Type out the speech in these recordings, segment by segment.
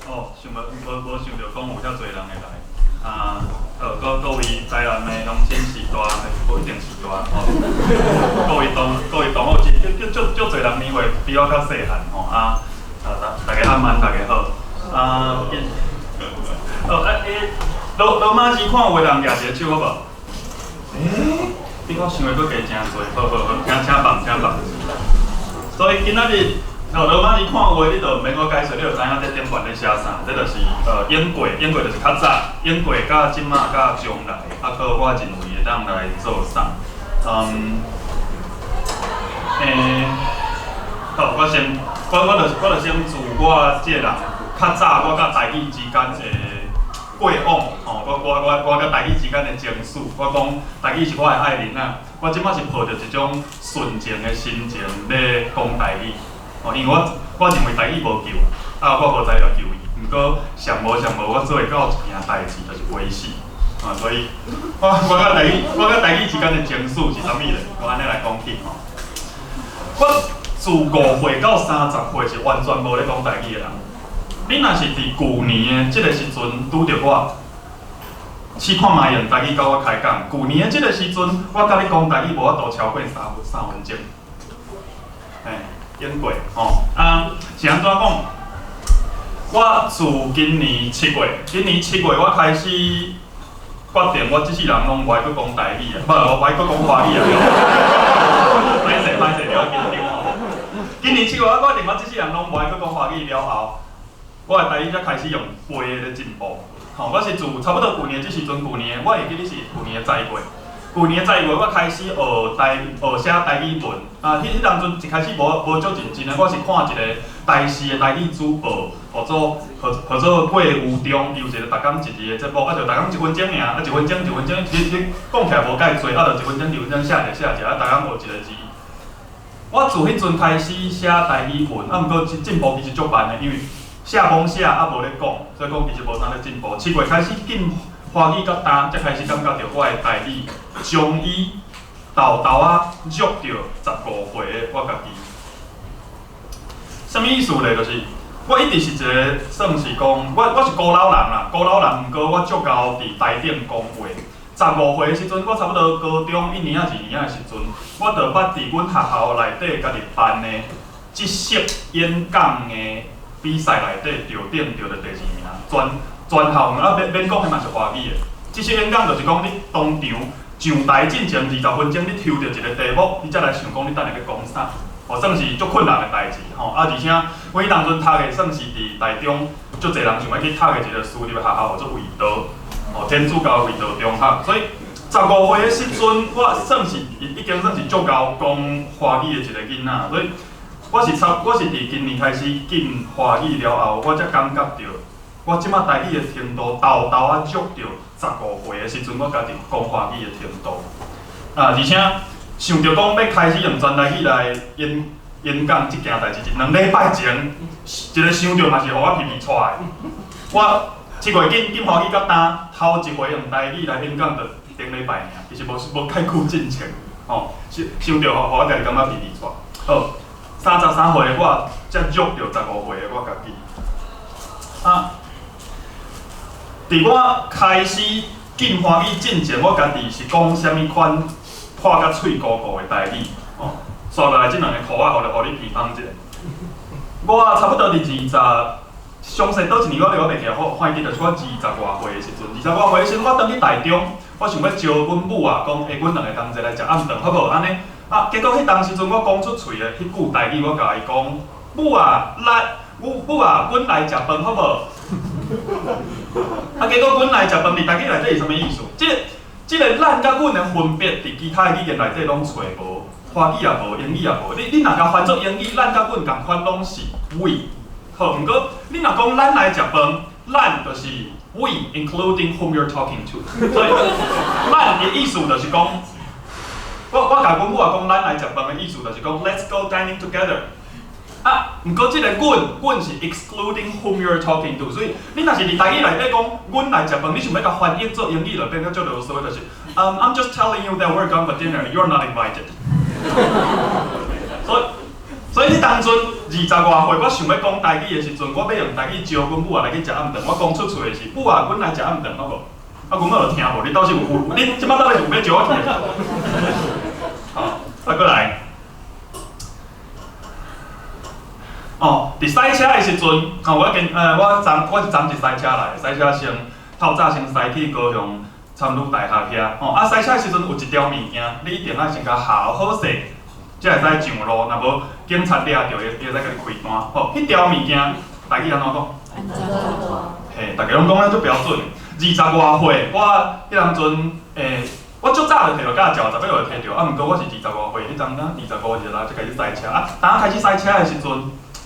哦，想無無無想著講有遮濟人會來。啊，好，各位台南的鄉親序大，無一定序大吼。各位同學，足足足濟人年歲比我較細漢吼。啊，啊大家暗安，大家好。啊，哦啊，欸，羅馬字看有的人舉一个手好無？欸，比我想的閣加誠濟，好好好，請放請放。所以今仔日。哦，羅馬字看話，你就毋免我解說，你就知影這頂懸咧寫啥。這就是演過，演過就是較早，演過佮這馬佮將來，啊，閣我認為會當來做啥？嗯，欸，好，我先，我就先自我這個人較早我佮台語之間的過往，吼，我佮台語之間的情緒，我講台語是我的愛人啊，我這馬是抱著一種純情的心情咧講台語。哦，因為我認為台語無救，啊，我無才調救伊。毋過上無上無，我做會到一件代誌，就是話死。啊，所以我佮台語之間的情緒是啥物咧？我按呢來講起吼。我自5歲到30歲是完全無咧講台語的人。你若是佇舊年的這個時陣拄著我，試看覓用台語佮我開講。舊年的這個時陣，我佮你講台語無法度超過三分鐘。嘿。演過吼，啊是按怎講？我自今年七月，今年七月我開始決定，我這世人攏無愛閣講台語啊，無，無愛閣講華語啊。歹勢歹勢，不要緊張吼。今年七月我決定，我這世人攏無愛閣講華語了後，我的台語才開始用背的咧進步。吼，我是自差不多舊年這時陣，舊年我會記得是舊年的十月。舊年十月，我開始學台學寫台語文。啊，彼當陣一開始無足認真的，我是看一個台視的台語主播，號做郭有忠，伊有一個逐工一字的節目，啊，就逐工一分鐘爾，啊，一分鐘一分鐘，你講起來無介濟，啊，就一分鐘一分鐘寫者寫者，啊，逐工學一個字。我自彼陣開始寫台語文，啊，毋過進步其實足慢的，因為寫罔寫，啊，無咧講，所以講其實無啥咧進步。七月開始進華語到今，才開始感覺著我的台語終於沓沓仔弱著15歲的我家己。啥物意思咧？就是我一直是一個算是講，我是古老人啦，古老人，毋過我足𠢕佇台頂講話。十五歲的時陣，我差不多高中一年仔、二年仔的時陣，我就捌佇阮學校內底家己辦的即席演講的比賽內底著頂著著第二名，全校啊免免講，彼嘛是華語的。即席演講就是講你當場上台進前20分鐘，你抽著一個題目，你才來想講你等下欲講啥，哦，算是足困難的代誌吼。啊，而且阮彼當陣讀的算是佇台中足濟人想欲去讀的一個私立學校，叫做衛道，哦，天主教衛道中學。所以十五歲的時陣，我算是已經算是足𠢕講華語的一個囡仔。所以我是佇今年開始進華語了後，我才感覺著我這馬台語的程度，沓沓仔弱著十五歲的時陣，我家己講華語的程度。啊，而且想著講欲開始用全台語來演講這件代誌，一兩禮拜前，一個想著嘛是予我皮皮掣的。我七月進華語到今，頭一回用台語來演講，就頂禮拜爾，其實無太久進前，吼，想想著予我家己感覺皮皮掣。好，33歲的我，才弱著十五歲的我家己。啊，佇我開始進華語進前，我家己是講啥物款破甲喙糊糊的台語，吼。紲落來這兩个箍仔，予你批判一下。我差不多佇二十，詳細佗一年我袂記得，反正就是我二十外歲的時陣，二十外歲的時陣，我轉去台中，我想欲招阮母啊，講，欸，阮兩个同齊來食暗頓，好無？按呢，啊，結果彼當時陣我講出喙的彼句台語，我共伊講，母啊，來，母母啊，阮來食飯好無？啊，結果阮來食飯佇台語內底是啥物意思？這個咱佮阮的分別，佇其他的語言內底攏揣無，華語也無，英語也無。你若共翻做英語，咱佮阮仝款攏是 we。好，毋過你若講咱來食飯，咱就是 we including whom you're talking to。所以咱的意思就是講，我共阮母仔講咱來食飯的意思就是講 Let's go dining together。啊，毋過這個阮，阮是 excluding whom you're talking to，所以你若是佇台語內底講阮來食飯，你想欲共翻譯做英語就變做足囉嗦，就是，I'm just telling you that we're going for dinner, you're not invited。所以你當陣。20外歲，我想欲講台語的時陣，我欲用台語招阮母仔來去食暗頓，我講出喙的是母啊，阮來食暗頓好無？啊，阮母就聽無，你倒是有有，你這擺到底是有欲招我去？好，再過來。哦，佇駛車的時陣，哦，我跟我昨我是昨日駛車來，駛車先透早先駛去高雄參女大學遐，哦，啊，駛車的時陣有一條物件，你一定愛先共下好勢，才會使上路，若無警察掠著，伊會使共你開單。吼，彼條物件，台語按怎講？嘿，逐家攏講得足標準。20外歲，我彼當陣我足早就提著駕照，十八歲就提著，啊，毋過我是二十外歲，彼陣敢25、26才開始駛車。啊，當開始駛車的時陣，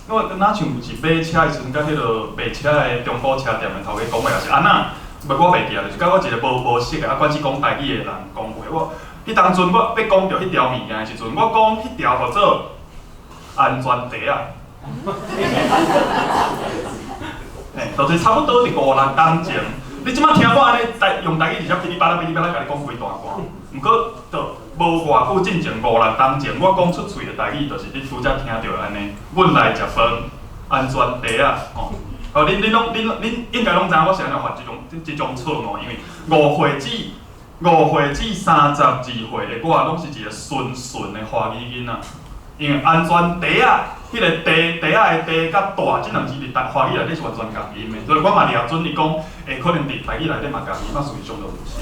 我敢若像是買車的時陣，佮彼落賣車的中古車店的頭家講話，抑是按怎？無我袂記啊，就是佮我一個無識的，啊，管是講台語的人講話。我彼當陣我欲講著彼條物件的時陣，我講彼條號做安全帶仔。嘿，就是差不多佇五六冬前。你這擺聽我按呢台用台語直接噼哩啪啦噼哩啪啦共你講規大段，毋過就無偌久進前五六冬前，我講出喙的台語，就是你拄才聽著按呢。阮來食飯，安全帶仔，吼。哦，恁恁攏恁恁應該攏知影我是按怎犯這種錯誤，因為5歲至32歲的我，攏是一個純純的華語囡仔。因為安全帶仔，彼個帶帶仔的帶佮大，這兩字佇台華語內底是完全仝音的，所以我嘛掠準伊講，可能佇台語內底嘛仝音，啊，事實上就毋是。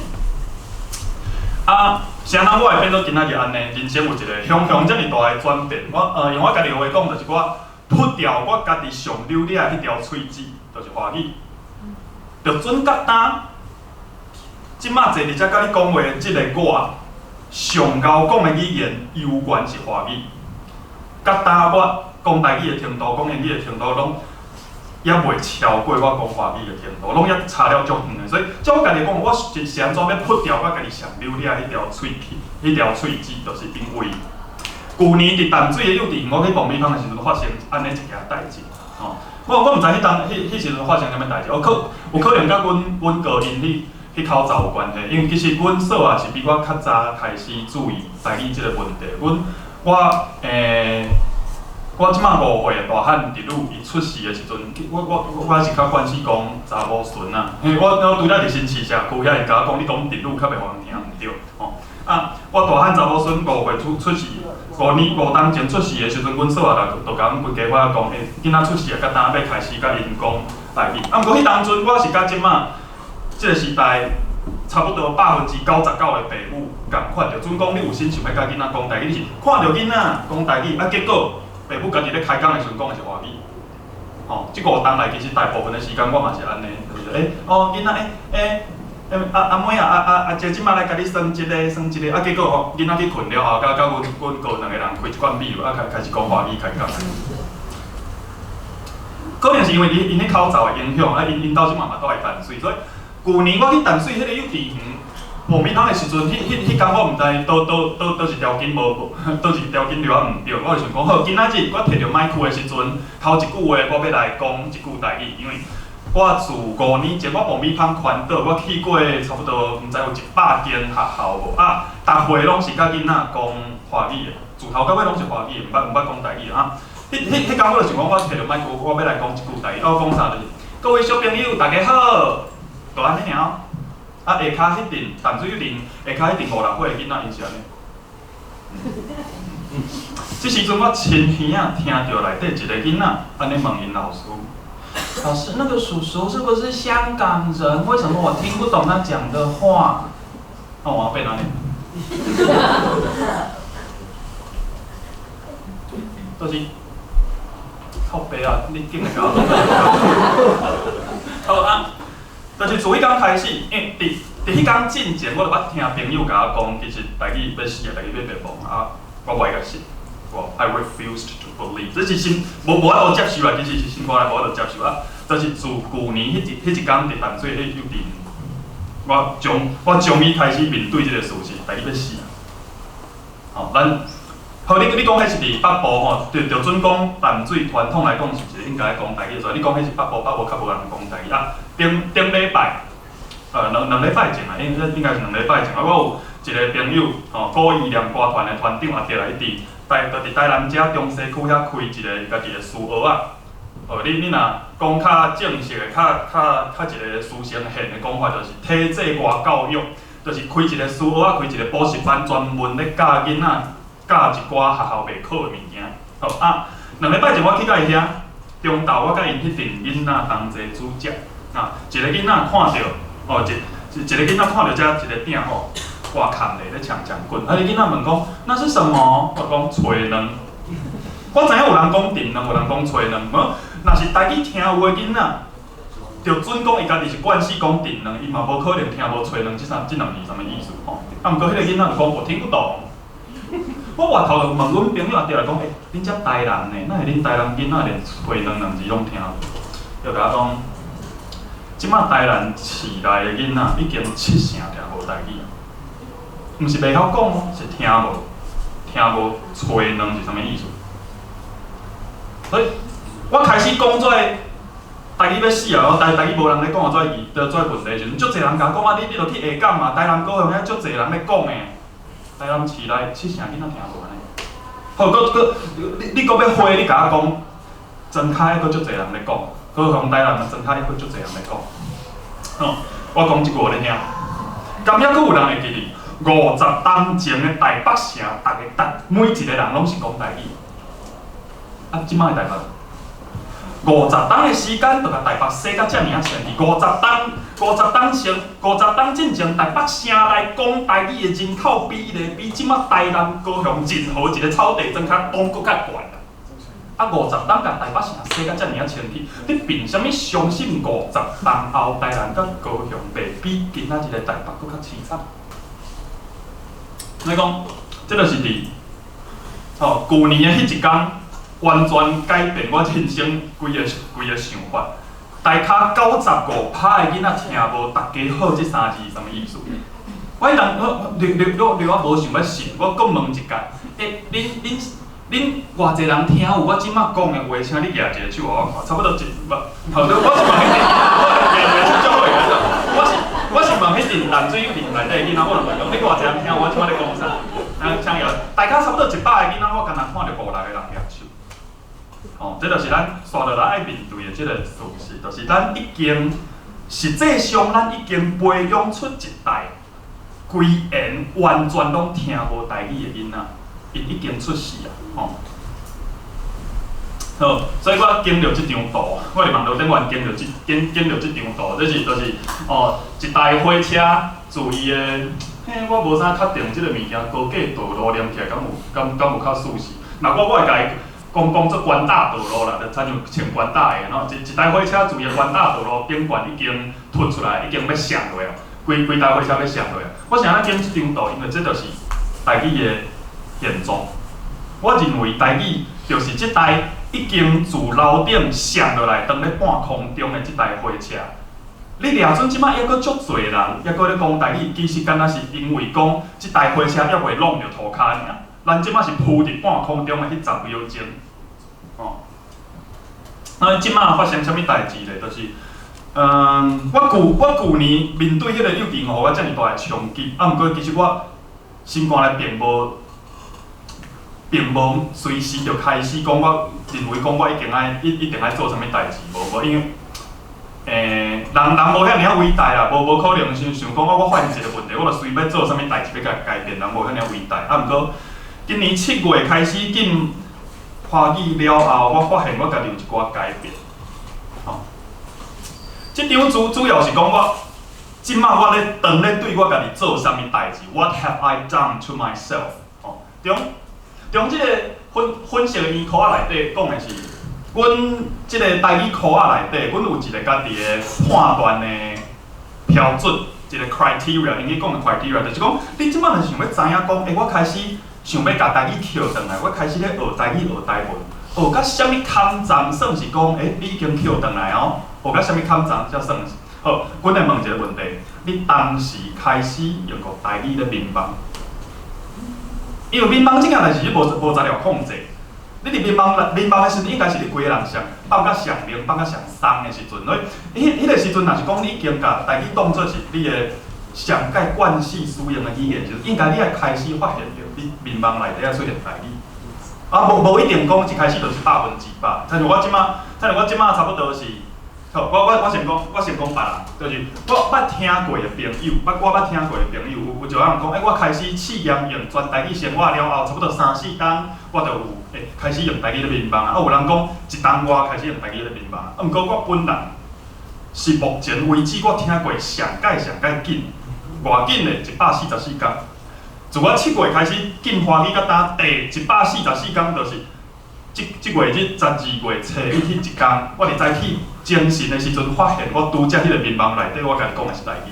啊，啥人我會變做今仔日按呢？人生有一個雄雄遮爾大的轉變。我用我家己的話講，就是我噗掉我家己上留戀的彼條喙齒，就是華語。就準甲今，這擺坐佇遮佮你講話的這個我，上𠢕講的語言猶原是華語。甲今我講台語的程度，講英語的程度，攏猶袂超過我講華語的程度，攏猶差了足遠的。所以，照我家己講，我是按怎欲噗掉我家己上留戀的彼條喙齒、彼條喙齒，就是因為舊年佇淡水的幼稚園，我去爆米香的時陣發生按呢一件代誌，吼。我毋知彼當彼彼時陣發生啥物代誌，有可有可能佮阮哥𪜶彼口罩有關係，因為其實阮嫂也是比我較早開始注意台語這個問題。阮我我這擺5歲的大漢侄女伊出世的時陣，我是較關心講查某孫仔，因為我拄才佇新市社區遐，伊共我講你講侄女較袂予人聽毋著，吼。啊，我大漢查某孫5歲出世，5年5冬前出世的時陣，阮嫂仔就共阮規家伙講，囡仔出世啊，佮今欲開始共𪜶講台語。啊，毋過彼當陣我是佮這擺這個時代差不多99%的爸母仝款，就準講你有心想欲共囡仔講台語，你是看著囡仔講台語，啊，結果爸母家己咧開講的時陣講的是華語。吼，這五冬來其實大部分的時間我嘛是按呢，就是哦，囡仔阿阿妹啊，阿阿阿姐這擺來共你算一个，算一个，啊，結果吼，囡仔去睏了後，佮阮哥兩個人開一罐米啊，開始講華語開講。可能是因為𪜶彼口罩的影響，啊，𪜶到這擺嘛住佇淡水，所以舊年我去淡水彼个幼稚園爆米香的時陣，彼工我毋知佗佗佗佗一條筋無，佗一條筋著啊毋對，我就想講好，今仔日我提著麥克的時陣，頭一句話我欲來講一句台語，因為我自5年前我爆米香環島，我去過差不多毋知有100間學校無，啊，逐回攏是佮囡仔講華語的，自頭到尾攏是華語的，毋捌講台語啊。彼工我就想講，我提著麥克，我欲來講一句台語，我講啥就是，各位小朋友大家好，就按呢爾。啊，下跤彼陣淡水幼稚園下跤彼陣五六歲的囡仔，𪜶是按呢。這時陣我親耳仔聽著內底一個囡仔按呢問𪜶老師。老師，那個叔叔是不是香港人？為什麼我聽不懂他講的話？那我變按呢？就是靠北啊！你竟然共我講。好啊，就是自彼工開始，因為佇彼工進前，我就捌聽朋友共我講，其實台語欲死啊，台語欲滅亡啊，我無愛共信。我 I refused to believe，這是心無法度接受啊，其實是心肝內無法度接受啊。就是自舊年彼一工佇淡水彼幼稚園，我終於開始面對這個事實，台語欲死啊！吼，咱好，你講彼是佇北部吼，就準講淡水傳統來講是一個應該講台語的所在。你講彼是北部，北部較無人講台語啊。頂頂禮拜，兩禮拜前啊，應該是兩禮拜前啊，我有一個朋友吼，古意念歌團的團長阿德來佇台就佇台南遮中西區遐開一个家己的書學仔。哦，你若講較正式的、較一個書生現的講法，就是體制外教育，就是開一個書學仔，開一個補習班，專門咧教囡仔教一寡學校袂考的物件。好啊，2禮拜前我去佮伊遐，中晝我佮𪜶彼陣囡仔同齊煮食。啊，一個囡仔看著，哦，一個囡仔看著遮一個鼎吼，掛空咧咧搶搶滾。啊，彼囡仔問講，那是什麼？我講炊卵。我知影有人講炖卵，有人講炊卵。無，若是台語聽有的囡仔，就準講伊家己是慣勢講炖卵，伊嘛無可能聽無炊卵這兩字啥物意思吼。啊，毋過彼個囡仔就講我聽不懂。我回頭就問阮朋友阿弟來講，欸，恁遮台南的，哪會恁台南囡仔連炊卵兩字攏聽無？伊就共我講，這馬台南市內的囡仔已經七成聽無台語，毋是袂曉講哦，是聽無，聽無炊卵是啥物意思。所以，我開始講這台語欲死啊！台語無人咧講啊，這疑，這問題時陣，足濟人共我講啊，你著去下港嘛，台南高雄遐足濟人咧講的，台南市內七成囡仔聽無按呢。好，閣閣你閣欲回，你共我講，莊跤還閣足濟人咧講，高雄台南的莊跤還閣足濟人咧講。好，我講這句予你聽，敢猶閣有人會記得50冬前的台北城，逐个逐每一個人攏是講台語。啊，這馬的台北，50冬的時間，就共台北洗甲遮爾仔清氣。五十冬，50冬前，50冬進前，台北城內講台語的人口比例，比這馬台南、高雄任何一個草地莊跤攏閣較懸。啊，50冬共台北城洗甲遮爾仔清氣，你憑啥物相信50冬後台南佮高雄袂比今仔日的台北閣較淒慘？所以講，這就是佇吼舊年的彼一工，完全改變我人生規個想法。大跤95%的囡仔聽無“大家好”這三字是啥物意思？我彼人我你你你你我無想欲信，我閣問一下，欸，恁偌濟人聽有我這馬講的話？請你舉一个手予我看，差不多一百。好，我是問彼陣，我舉一个手足好的，我是問彼陣淡水幼稚園內底的囡仔，我就問講，你偌濟人聽有我這馬咧講啥？啊，請舉，大跤差不多100個囡仔，我干焦看著五六個人舉手。吼，這就是咱紲落來愛面對的這個事實，就是咱已經實際上，咱已經培養出一代規緣完全攏聽無台語的囡仔，𪜶已經出世啊！吼，好，所以我揀著這張圖，我佇網路頂懸揀著這揀揀著這張圖，這是就是哦，一台火車自伊的，嘿，我無啥確定這個物件高架道路連起來敢有敢有較舒適。若我會共伊講講做關大道路啦，就親像穿關大的吼，一台火車自伊的關大道路頂懸已經突出來，已經欲摔落啊，規規台火車欲摔落啊。我是按呢揀這張圖，因為這就是台語的現狀。我認為台語就是這台已經自樓頂摔落來，當咧半空中的這台火車。你掠準這馬猶閣足濟人，猶閣咧講台語，其實敢若是因為講這台火車猶未挵著塗跤爾。咱這馬是浮佇半空中的彼10秒鐘。哦，那這馬發生啥物代誌咧？就是，我舊年面對彼個幼稚園，予我遮爾大的衝擊，啊，毋過其實我心肝內並無隨時就開始講，我認為講我一定愛一定愛做啥物代誌，無無，因為，人人無遐爾仔偉大啦，無可能想想講我發現一個問題，我就隨欲做啥物代誌欲共改變，人無遐爾偉大。啊，毋過今年7月開始進華語了後，我發現我家己有一寡改變。吼，這張主要是講我，這馬我咧當咧對我家己做啥物代誌？What have I done to myself？吼，中這個粉粉色的圓箍仔內底講的是，阮這個台語箍仔內底，阮有一個家己的判斷的標準，一個 criteria，英語講的 criteria，就是講，你這馬若想欲知影講，欸，我開始想欲共台語抾轉來，我開始咧學台語學台文，學甲啥物坎站算是講，欸，你已經抾轉來哦？學甲啥物坎站才算是？好，阮來問一個問題：你當時開始用過台語咧眠夢？因為眠夢這件代誌你無材料控制。你佇眠夢的時陣，應該是你規个人上放甲上靈、放甲上鬆的時陣。所以，彼個時陣，若是講你已經共台語當做是你的上蓋慣勢使用的語言時陣，應該你愛開始發現著，你眠夢內底愛出現台語。啊，無一定講一開始就是100%，親像我這馬差不多是，好，我先講別人，就是我捌聽過的朋友，我捌聽過的朋友，有一個人講，欸，我開始試驗用全台語生活了後，差不多三四冬，我就有開始用台語咧眠夢啊。啊，有人講一冬外開始用台語咧眠夢啊。毋過我本人是目前為止我聽過上蓋上蓋緊，偌緊的144工。自我7月開始禁華語到今，第一百四十四工就是這這月這12月初一彼一工，我佇早起精神的時陣，發現我拄則彼個眠夢內底，我家己講的是台語。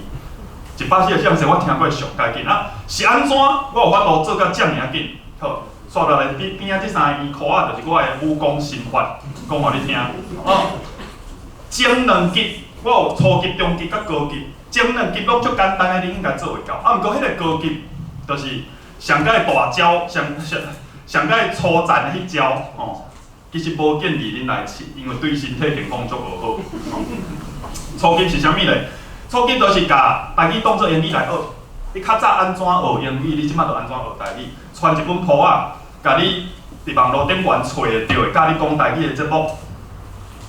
144工是我聽過上蓋緊啊！是按怎我有法度做甲遮爾仔緊？好，煞落來邊邊仔這三個圓箍仔，就是我的武功心法，講予你聽。哦，前兩級我有初級、中級佮高級，前兩級攏足簡單的，你應該做會到。啊，毋過彼個高級，就是上蓋大招，上蓋粗殘的彼招，吼，其實無建議恁來試，因為對身體健康足無好。初級是啥物咧？初級就是共台語當做英語來學。你較早按怎學英語，你這擺就按怎學台語。傳一本簿仔，共你佇網路頂懸揣會著的，教你講台語的節目，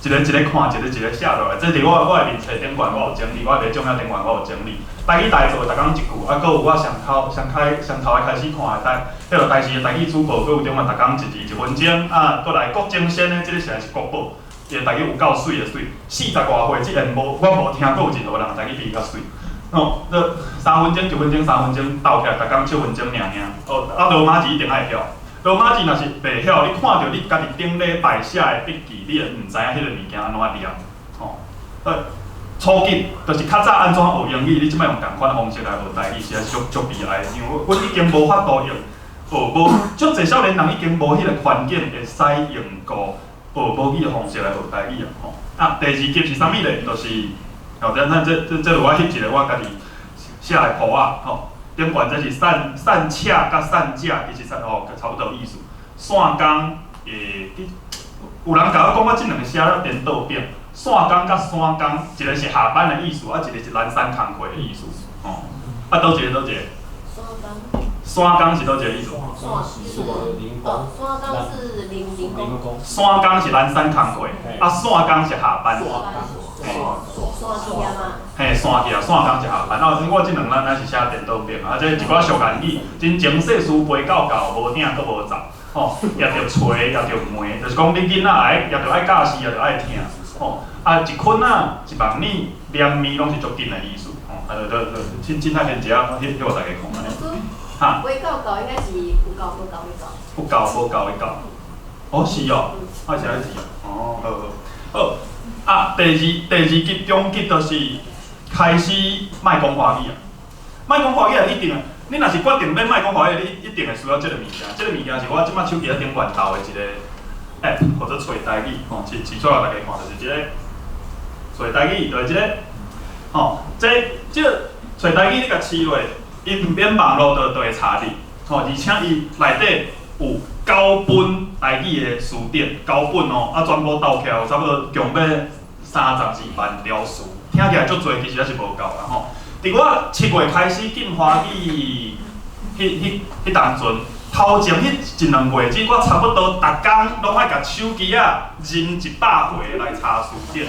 一个一个看，一个一个寫落來。這佇我的面冊頂懸，我有整理；我的袂眾仔頂懸，我有整理。台語大做，逐工一句，啊，閣有我上頭上開上頭來開始看的台，彼個台視的台語主播，閣有中啊，逐工一字一分鐘，啊，閣來郭正先的，這個實在是國寶，伊的台語有夠媠的媠，40外歲，這個無我無聽過有任何人台語比伊較媠。哦，這3分鐘、一分鐘、三分鐘鬥起來，逐工7分鐘爾爾。哦，啊，羅馬字一定愛曉，羅馬字若是袂曉，你看著你家己頂禮拜寫的筆記，你會毋知影彼個物件按怎念。吼，初級就是較早按怎學英語，你這擺用仝款方式來學台語，實在是足足悲哀。因為阮已經無法度用學無，足濟少年人已經無彼個環境會使用個學母語的方式來學台語啊。吼，啊，第二級是啥物咧？就是，吼，咱這我翕一個我家己寫的簿仔，吼，頂懸這是散散赤佮散者，其實吼差不多意思。散工，有人共我講我這兩个寫了顛倒反。散工佮山工，一个是下班的意思，啊，一个是懶散工課的意思，吼。啊，佗一个佗一個？山工。山工是佗一個意思？山是哦，山工是零零工。山工是懶散工課，啊，散工是下班。山去啊嘛。嘿，散去啊，散工是下班。啊，我這兩咱是寫顛倒反啊，這一寡俗諺語，真情世事陪到舊，無疼閣無走。吼，也著揣，也著罵，就是講你囡仔愛，也著愛教示，也著愛疼。吼，啊，一困仔，一望呢，連面攏是足緊的意思。吼，啊，就就凊凊彩現一下，翕予大家看按呢。哈。陪到舊應該是有夠無夠的夠。有夠無夠的夠。哦，是哦，啊是按呢字哦，好好。好，啊，第二級中級就是開始莫講華語啊，莫講華語啊，一定，你若是決定欲莫講華語，你一定會需要這個物件。這個物件是我這擺手機仔頂懸沓的一個 app，號做揣台語，吼，試出來大家看，就是這個揣台語，就是這個，吼，這揣台語你共試落，伊毋免網路就會查你，吼，而且伊內底有九本台語的詞典，九本哦，啊，全部鬥起來有差不多共欲32萬條詞，聽起來足濟，其實抑是無夠啦吼。佇我7月開始禁華語，彼當陣，頭前彼一兩月，只我差不多逐工攏愛共手機仔認100回來查詞典。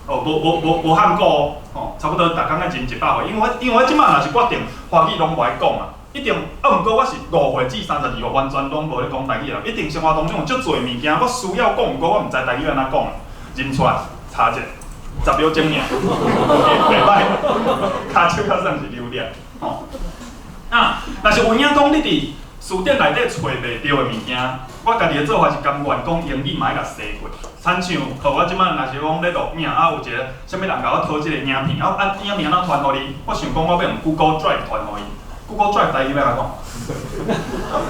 哦，無喊過哦，吼，差不多逐工愛認100回，因為我這擺若是決定華語攏無愛講啊，一定啊，毋過我是5歲至32歲完全攏無咧講台語啦，一定生活當中有足濟物件我需要講，毋過我毋知台語按怎講，認出來查者，10秒鐘爾，袂歹，跤手較算是流利，吼。啊，若是有影講你佇詞典內底揣袂著的物件，我家己的做法是甘願講英語嘛愛共洗過。親像，好，我這擺若是講咧錄影，啊，有一个啥物人共我討這個影片，啊，影片按怎傳予你？我想講我欲用 Google Drive 傳予伊，Google Drive 台語欲按怎講？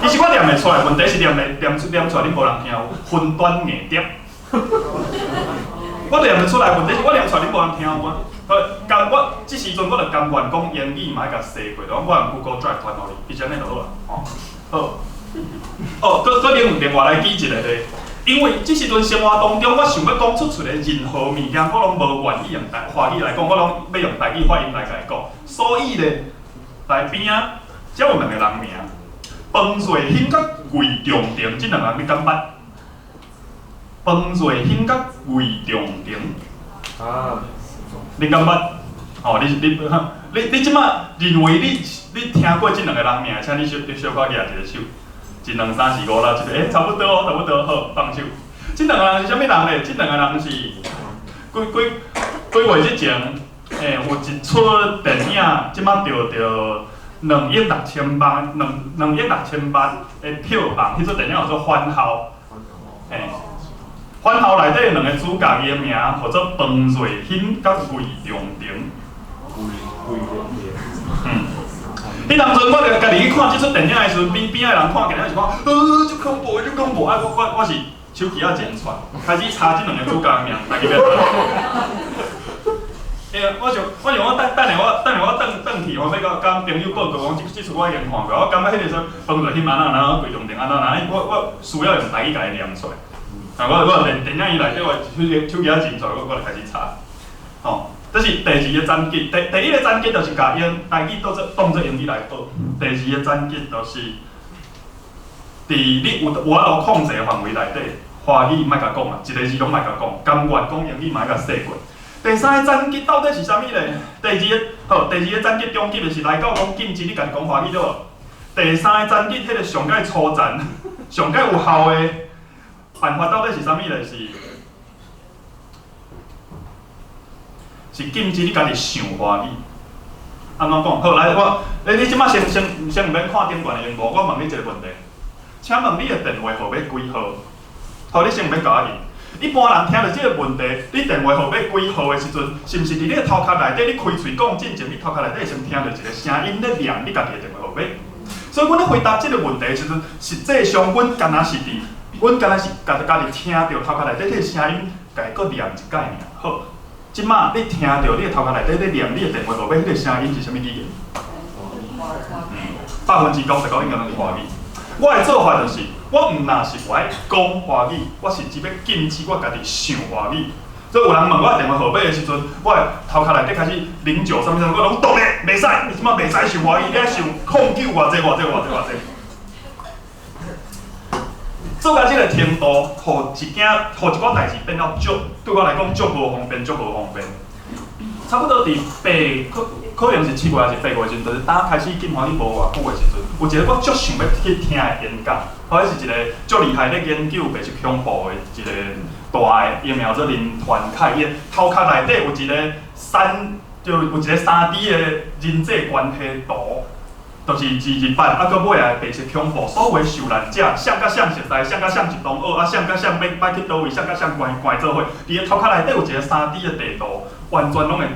其實我念會出來，問題是念袂念出念出來，恁無人聽有，雲端硬碟。我念會出來，問題是我念出來，恁無人聽有無？好，甘我這時陣我就甘願講英語嘛愛共洗過，我用 Google Drive 傳予你，其實按呢就好啊，吼。好，哦，閣另外來記一个咧，因為這時陣生活當中，我想欲講出喙的任何物件，我攏無願意用台華語來講，我攏欲用台語發音來共伊講。所以咧，來邊仔，遮有兩个人名，彭瑞興佮魏仲廷，這兩個人你敢捌？彭瑞興佮魏仲廷，你敢捌？哦，你這擺認為你聽過這兩個人名，請你小可舉一个手，一兩三四五六七，欸，差不多哦，差不多，好，放手。這兩個人是啥物人咧？這兩個人是幾幾月之前，有一出電影，這擺著著2億6千萬，兩億6千萬的票房，彼出電影叫做《返校》。返校內底兩个主角伊的名號做彭瑞興佮魏仲廷。彼當陣我就家己去看這出電影的時陣，邊邊仔的人看電影是講，足恐怖，足恐怖！啊，我是手機仔前傳，開始查這兩个主角的名，大家欲查。我想我等下我轉去，我欲佮朋友報告講，這出我已經看過，我感覺彼个說彭瑞興按怎按怎，魏仲廷按怎按怎，我需要用台語共伊念出來。啊，我電影院內底我手機仔前傳，我就開始查。吼，這是第二个層級，第一个層級就是共用台語當做英語來報。第二个層級就是，佇你有法度控制的範圍內底，華語莫共講啊，一个字攏莫共講，甘願講英語嘛愛共說過。第三个層級到底是啥物咧？第二个好，第二个層級中級就是來到講禁止你家己講華語對無？第三个層級，彼个上蓋粗殘、上蓋有效的辦法到底是啥物咧？是禁止你家己想華語。按怎講？好，來我，你這擺先毋免看頂懸的螢幕，我問你一个問題，請問你的電話號碼幾號？好，你先毋免共我認。一般人聽著這个問題，你電話號碼幾號的時陣，是毋是佇你的頭殼內底？你開喙講進前，你頭殼內底先聽著一个聲音咧念你家己的電話號碼。所以，阮咧回答這个問題的時陣，實際上阮敢若是佇，阮敢若是家己聽著頭殼內底彼个聲音，共伊閣念一擺爾。好，這擺你聽著你的頭殼內底咧念你的電話號碼，彼个聲音是啥物語言？99%應該攏是華語。我的做法就是，我毋若是無愛講華語，我甚至欲禁止我家己想華語。所以有人問我電話號碼的時陣，我的頭殼內底開始09啥物啥物，我攏擋咧，袂使，你這擺袂使想華語，你愛想09偌濟偌濟偌濟偌濟。做到這个程度，予一寡代誌變到足，對我來講足無方便，足無方便。差不多佇可能是7月還是8月時陣，就是當開始禁華語無偌久的時陣，有一个我足想欲去聽的演講，彼是一个足厲害咧研究白色恐怖的一个大的，伊名做林傳凱，伊頭殼內底有一个三，就有一个3D 的人際關係圖，就是228，啊，閣尾仔白色恐怖，所有受難者，誰佮誰熟似，誰佮誰一同學，啊，誰佮誰欲去佗位，誰佮誰關做伙，佇伊頭殼內底有一个3D 的地圖。完全攏會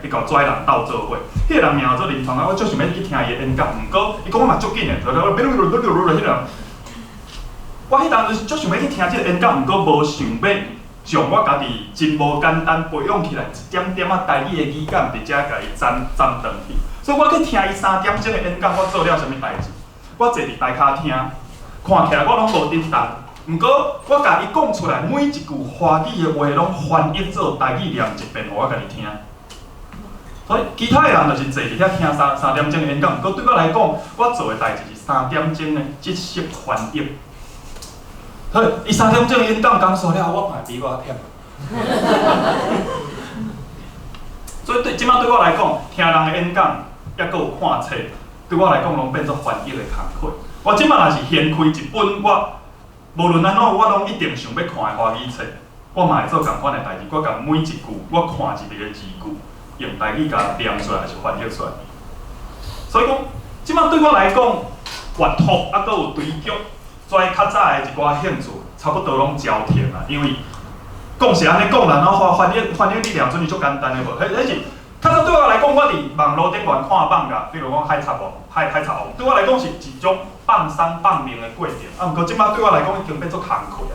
共跩人鬥做伙。彼个人名做林傳凱，我足想欲去聽伊的演講，毋過伊講嘛足緊的，彼人。我彼當陣足想欲去聽這个演講，毋過無想欲將我家己真無簡單培養起來一點點仔台語的語感，佇遮共伊攢攢轉去。所以我去聽伊3點鐘的演講，我做了啥物代誌？我坐佇台跤聽，看起來我攏無振動。毋過，我共伊講出來每一句華語的話，攏翻譯做台語念一遍，予我家己聽。所以，其他的人就是坐佇遐聽三點鐘的演講。毋過對我來講，我做的代誌是三點鐘的即時翻譯。所以，伊三點鐘的演講講煞了後，我嘛會比我忝。所以對，這擺對我來講，聽人的演講，抑閣有看冊，對我來講攏變做翻譯的工課。我這擺若是掀開一本我無論按怎，我攏一定想欲看的華語冊，我嘛會做仝款的代誌。我共每一句，我看一个字句，用台語共念出來，抑是翻譯出來。所以講，這擺對我來講，閱讀啊，閣有追劇，遮較早的一寡興趣，差不多攏消停啊。因為講是按呢講啦，然後翻譯你念準是足簡單的無？彼是較早對我來講，我佇網路頂懸看放假，比如講《海賊王》、《海賊王》，對我來講是一種放鬆放靈的過程。啊，毋過這擺對我來講已經變做工課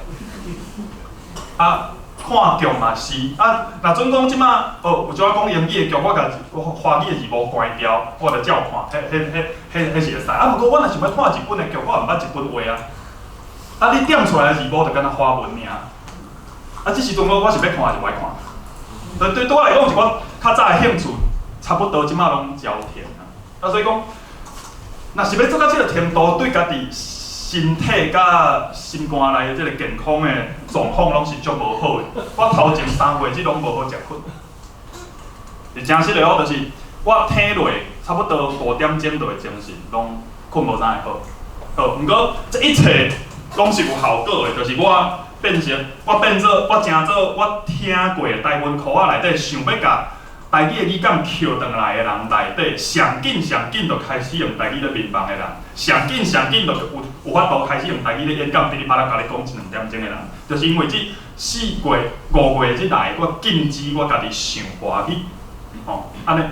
啊。啊，看劇嘛是啊，若準講這擺哦，有一寡講英語的劇，我共華語的字幕關掉，我就照看，彼是會使。啊，毋過我若想欲看日本的劇，我毋捌日本話啊。啊，你點出來的字幕就敢若華文爾。啊，這時陣我是欲看還是無愛看？對我來講，是我較早的興趣，差不多這擺攏消停啊。啊，所以講，若是欲做到這个程度，對家己實身體佮心肝內的這个健康的狀況攏是足無好的。我頭前3月這攏無好食睏，是誠實的哦，就是我聽落差不多5點鐘就會精神，攏睏無啥會好。好，毋過這一切攏是有效果的，就是我變成我變做我成做我聽過的台文科仔內底想欲共台語的語感抾轉來的人內底，上緊上緊就開始用台語咧眠夢的人，上緊上緊就有法度開始用台語咧演講，噼里啪啦共你講一兩點鐘的人，就是因為這4月5月這來，我禁止我家己想華語，吼，按呢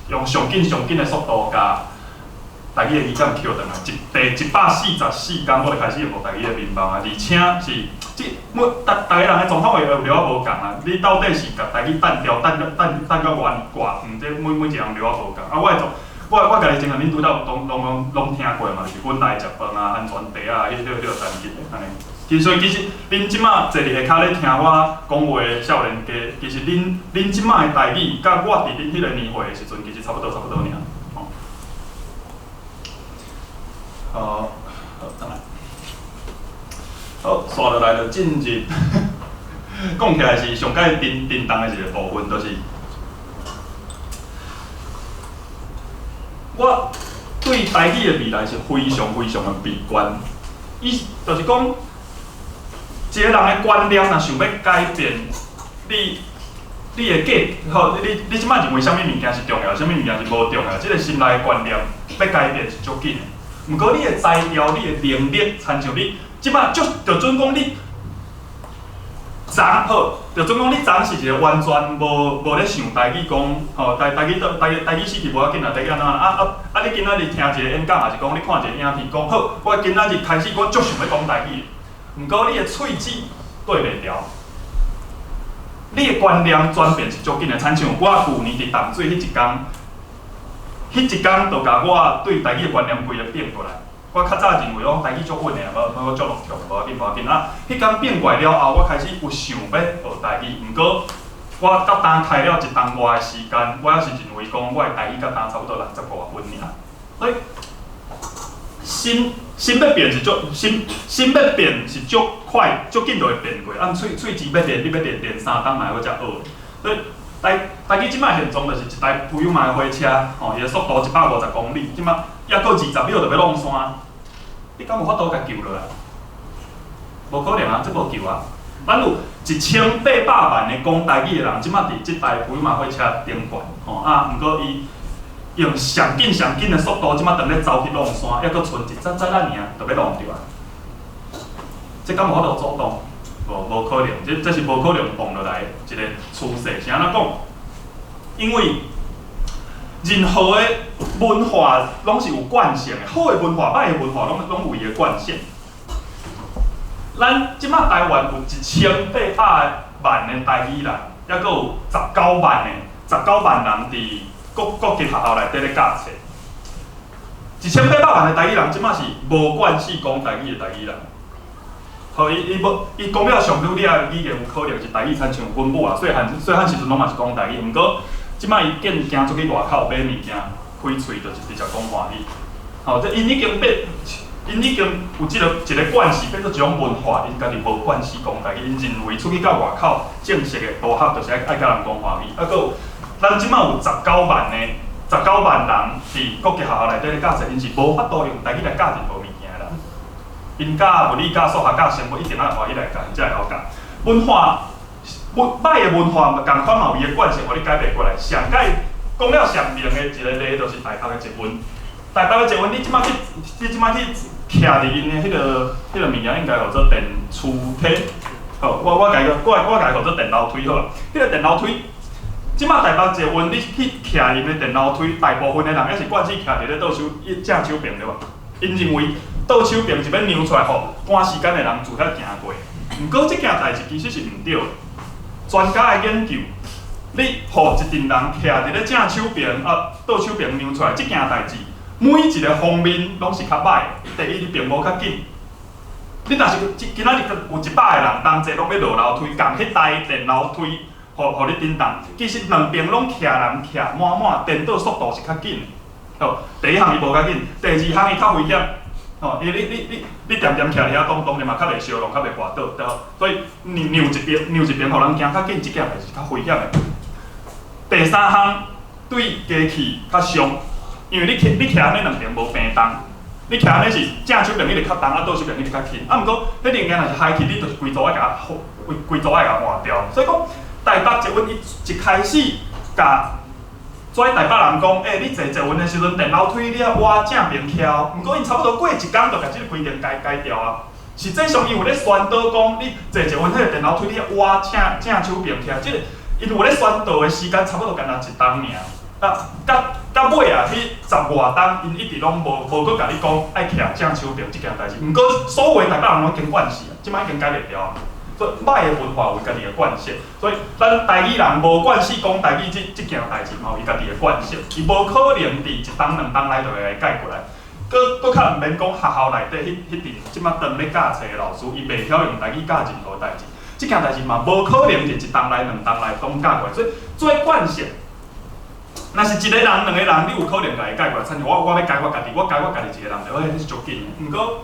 用上緊上緊的速度共台語的語感抾轉來，一第144工，我就開始用台語咧眠夢啊，而且是這每逐逐个人的狀況會有了無仝啊！你到底是共台語擲掉，擲擲擲到偌偌遠？這每每一個人了無仝啊！我的狀，我我家己精神，恁拄才有攏攏攏攏聽過嘛？就是阮來食飯啊，安全帶啊，彼彼彼個單曲按呢。其實所以其實恁這馬坐佇下跤咧聽我講話的少年家，其實恁恁這馬的台語，佮我佇恁彼個年歲的時陣，其實差不多差不多爾。吼，好，好，轉來。好，紲落來就進入，講起來是上蓋沉沉重的一個部分，就是我對台語的未來是非常非常的悲觀。伊就是講，一個人的觀念若想欲改變，你你的價，好，你你這擺認為啥物物件是重要，啥物物件是無重要，這個心內的觀念欲改變是足緊的。毋過你的才調、你的能力，親像你。這擺就就準講你，昨好，就準講你昨是一個完全無無咧想台語講，吼台台語都台台語死去無要緊啦，台語按怎啊啊啊！你今仔日聽一個演講，抑是講你看一個影片，講好，我今仔日開始我足想欲講台語，毋過你的喙齒對袂牢，你的觀念轉變是足緊的。親像我舊年佇淡水彼一工，彼一工就共我對台語的觀念規个變過來。我較早認為講台語足穩的，無無足落場，無要緊無要緊。啊，彼工變過來了後，我開始有想欲學台語，毋過我到今開了一冬外的時間，我猶是認為講我的台語佮今差不多60外分爾。所以心心欲變是足心心欲變是足快足緊就會變過。啊，喙喙齒欲練，你欲練練3冬嘛會閣才學。所以台台語這擺現狀就是一台普悠瑪的火車，吼，伊的速度150公里，這擺猶閣20秒就欲挵山，你敢有法度共救落來？無可能啊，這無救啊！咱有1800萬个講台語的人，這擺佇這台普悠瑪火車頂懸，吼啊，毋過伊用上緊上緊的速度，這擺當咧走去挵山，猶閣賰一節節仔爾，就欲挵著啊！這敢有法度阻擋？無，無可能，這這是無可能擋落來的一個趨勢。是按怎講？因為任何的文化攏是有慣性的，好的文化、歹的文化，攏攏有伊的慣性。咱這擺台灣有1800萬的台語人，猶閣有十九萬的19萬人佇國國際學校內底咧教冊。1800萬的台語人，這擺是無慣勢講台語的台語人。好，伊伊無伊講了上愈了語言有可能是台語，親像阮母啊，細漢細漢時陣攏嘛是講台語，毋過這擺伊見行出去外口買物件，開喙就是直接講華語。吼，這𪜶已經變，𪜶已經有這个一個慣勢，變做一種文化，𪜶家己無慣勢講台語，𪜶認為出去到外口正式的場合就是愛愛佮人講華語。啊，閣有咱這擺有十九萬的十九萬人佇國際學校內底咧教冊，𪜶是無法度用台語來教任何物件的人。𪜶教物理、教數學、教生物，一定愛用華語來教，𪜶才會曉教。文化，文歹的文化嘛，仝款嘛有伊的慣性，予你改袂過來。上蓋講了上明的一個例，就是台北的捷運。台北的捷運，你這擺去，你這擺去徛佇𪜶的彼个彼个物件，應該號做電梯梯。好，我我共伊我我共伊號做電樓梯好啦。彼个電樓梯，這擺台北捷運，你去徛𪜶的電樓梯，大部分的人猶是慣勢徛佇咧倒手正手爿對無？𪜶認為倒手爿是欲讓出來，予趕時間的人自遐行過。毋過這件代誌其實是毋對的。專家的研究，你予一陣人徛佇咧正手爿啊，倒手爿讓出來，這件代誌每一个方面攏是較歹的。第一，你並無較緊。你若是今仔日有100個人同齊攏欲落樓梯，仝彼台電樓梯，予予你振動，其實兩邊攏徛人徛滿滿，顛倒速度是較緊的。好，第一項伊無較緊，第二項伊較危險。吼，因為你恬恬徛佇遐擋，當然嘛較袂燒燙，較袂跋倒，對無？所以讓一邊，讓一邊，予人行較緊，這件代誌是較危險的。第三項對機器較傷，因為你徛按呢兩邊無平重，你徛按呢是正手邊一直較重，啊倒手邊一直較輕。啊，毋過彼零件若是害去，你就是規組愛共規規組愛共換掉。所以講，台北捷運伊一開始共跩台北人講，欸，你坐捷運的時陣，電樓梯你愛倚正邊徛。毋過𪜶差不多過一工就共這個規定改改掉啊。實際上，伊有咧宣導講，你坐捷運彼個電樓梯你愛倚正正手邊徛。這個伊有咧宣導的時間差不多干焦一冬爾。啊，到到尾啊，彼十外冬，𪜶一直攏無無閣共你講愛徛正手邊這件代誌。毋過所有的台北人攏已經慣勢啊，這擺已經改袂掉啊。所以歹的文化有家己的慣性，所以咱台語人無慣勢講台語這這件代誌，嘛有伊家己的慣性，伊無可能佇一冬兩冬內就會來改過來。閣閣較毋免講學校內底彼彼陣，這擺當咧教冊的老師，伊袂曉用台語教任何代誌，這件代誌嘛無可能佇一冬內兩冬內攏教過來。所以做慣性，若是一個人、兩個人，你有可能共伊改過來。親像我，我欲改我家己，我改我家己一個人就好，彼是足緊的。毋過，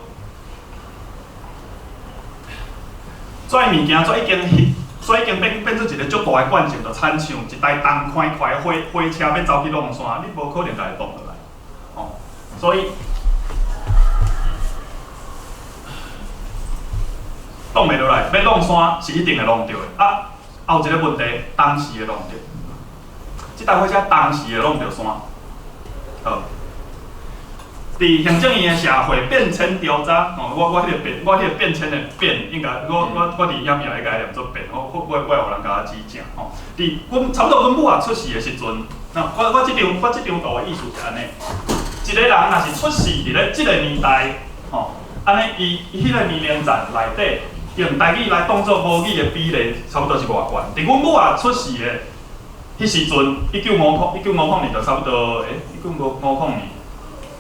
這物件，這已經這已經變變做一個足大的慣性，就親像一台重寬快的火火車欲走去挵山，你無可能共伊擋落來，吼。所以擋袂落來，欲挵山是一定會挵著的。啊，啊有一個問題，當時會挵著，這台火車當時會挵著山，好。佇行政院的社會變遷調查，吼，我彼個變，我彼個變遷的變，應該，我我我佇遐名會共伊念做變，我我我會予人共我指正，吼。佇阮差不多阮母仔出世的時陣，那我我這張我這張圖的意思是按呢，一個人若是出世佇咧這個年代，吼，按呢伊伊彼個年齡層內底，用台語來當做母語的比例，差不多是偌懸。佇阮母仔出世的彼時陣，1950年就差不多，欸，1950年。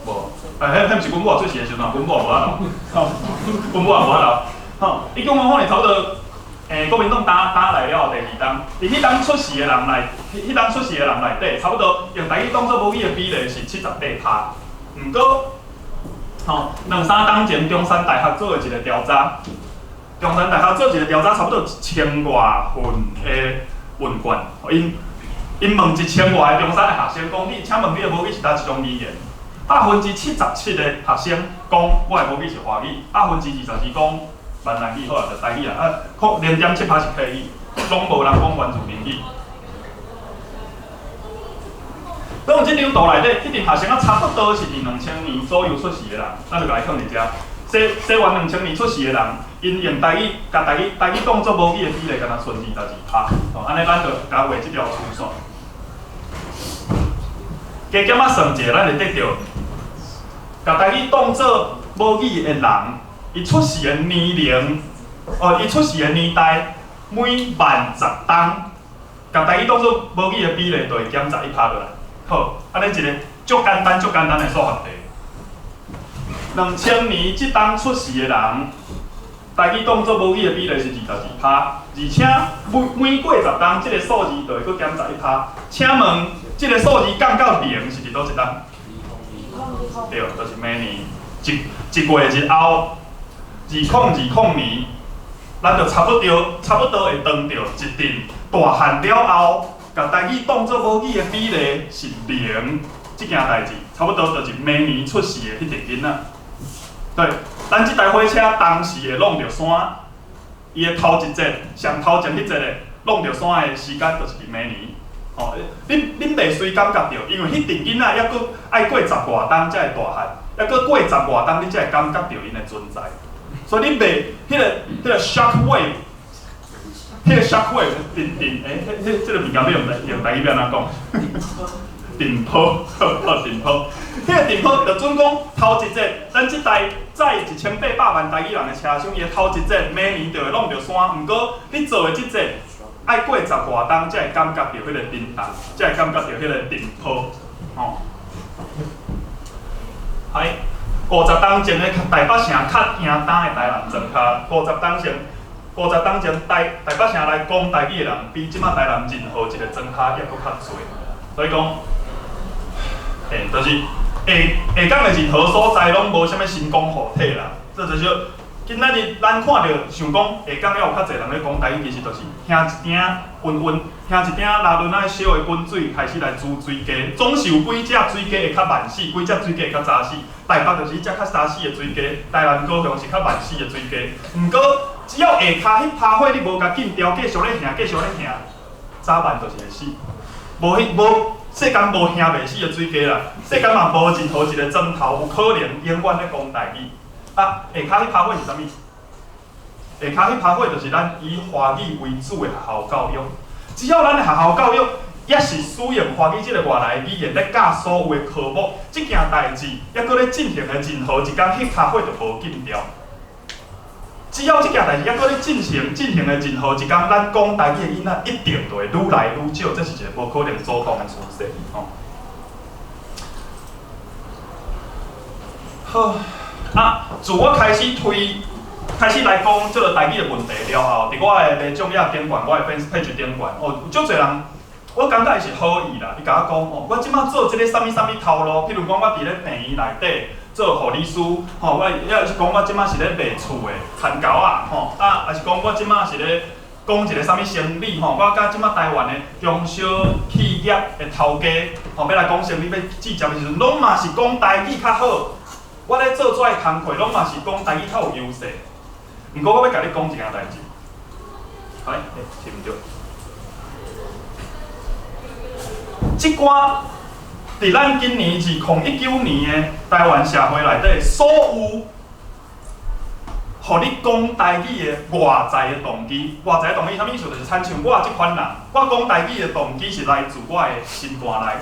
無，欸，彼彼毋是阮母仔出世的時陣，阮母無法度，吼，阮母也無法度，吼，1950年差不多，欸，國民黨打打來了後第二冬，佇彼冬出世的人內，彼冬出世的人內底，差不多用台語當做母語的比例是78%。毋過，吼，兩三冬前中山大學做的一個調查，中山大學做一個調查，差不多一千外份的問卷，𪜶𪜶問一千外个中山的學生講，你請問你的母語是佗一種語言？77%的學生講我的母語是華語，22%講閩南語，好啊，就台語啊，啊，0.7%是客語，攏無人講原住民語。講這張圖內底，彼陣學生啊，差不多是佇2000年左右出世的人，咱就共伊放佇遮。西西元兩千年出世的人，𪜶用台語，共台語台語當做母語的比例，敢若賰22%。吼，按呢咱就共畫這條曲線。加減仔算者，咱會得著，共台語當做母語的人，伊出世的年齡，哦，伊出世的年代，每萬十冬，共台語當做母語的比例，就會減11%落來。好，按呢一个足簡單、足簡單的數學題。2000年這冬出世的人，台語當做母語的比例是22%，而且每每過十冬，這个數字就會閣減11%。請問，這个數字降到零是佇佗一冬？對，就是明年一一月日後，2020年，咱就差不多差不多會當著一陣大漢了後，共台語當做母語的比例是零，這件代誌，差不多就是明年出世的彼陣囡仔。對，咱這台火車當時會挵著山，伊的頭一節，上頭前彼節的挵著山的時間，就是佇明年。吼，恁恁袂隨感覺著，因為彼陣囡仔猶閣愛過十外冬才會大漢，猶閣過十外冬，你才會感覺著𪜶的存在。所以你袂，彼个彼个 shock wave，彼个 shock wave，震震，欸，彼彼這个物件欲用用台語欲按怎講？電波，好，電波。彼个電波就準講頭一節，咱這台載1800萬台語人的車廂，伊的頭一節明年就會挵著山，毋過你做的這節愛過十外冬才會感覺著彼个震動，才會感覺著彼個電波，吼。係50冬前的台北城較贏擔的台南莊跤，五十冬前，五十冬前台台北城來講台語的人，比這馬台南任何一個莊跤猶閣較濟。所以講，欸，就是下下港的任何所在攏無啥物神功護體啦，這就是今仔日咱看著想講下港猶有較濟人咧講台語，其實就是兄一鼎溫溫，兄一鼎拉圇仔燒的滾水開始來煮水雞，總是有幾隻水雞會較慢死，幾隻水雞會較早死。台北就是彼隻較早死的水雞，台南高雄是較慢死的水雞。毋過只要下跤彼趴火你無共禁掉，繼續咧行，繼續咧行，早晚就是會死。無彼無世間無行袂死的水雞啦，世間嘛無任何一个磚頭有可能永遠咧講台語。啊，下跤彼趴火是啥物？下跤彼趴火就是咱以華語為主的學校教育。只要咱的學校教育猶是使用華語這个外來語言咧教所有的科目，這件代誌猶閣咧進行的任何一工，彼跤火就無禁掉。只要這件代誌猶閣咧進行的任何一工，咱講台語的囡仔一定就會愈來愈少，這是一个無可能阻擋的趨勢。吼，好。啊！自我開始推，開始來講這个台語的問題了後，佇我的民眾頁頂懸，我的 fans page 頂懸，哦，有足濟人，我感覺伊是好意啦。伊共我講，哦，我這馬做這个啥物啥物頭路，譬如講我佇咧病院內底做護理師，吼，我抑是講我這馬是咧賣厝的牽狗仔，吼，啊，抑是講我這馬是咧講一个啥物生理，吼，我佮這馬台灣的中小企業的頭家，吼，欲來講生理欲接的時陣，攏嘛是講台語較好。我咧做這个工課，攏嘛是講台語較有優勢。毋過我欲共你講一件代誌，哎，欸，是毋對。這寡佇咱今年2019年的台灣社會內底，所有予你講台語的外在的動機，外在的動機啥物意思？就是親像我這款人，我講台語的動機是來自我的心肝內。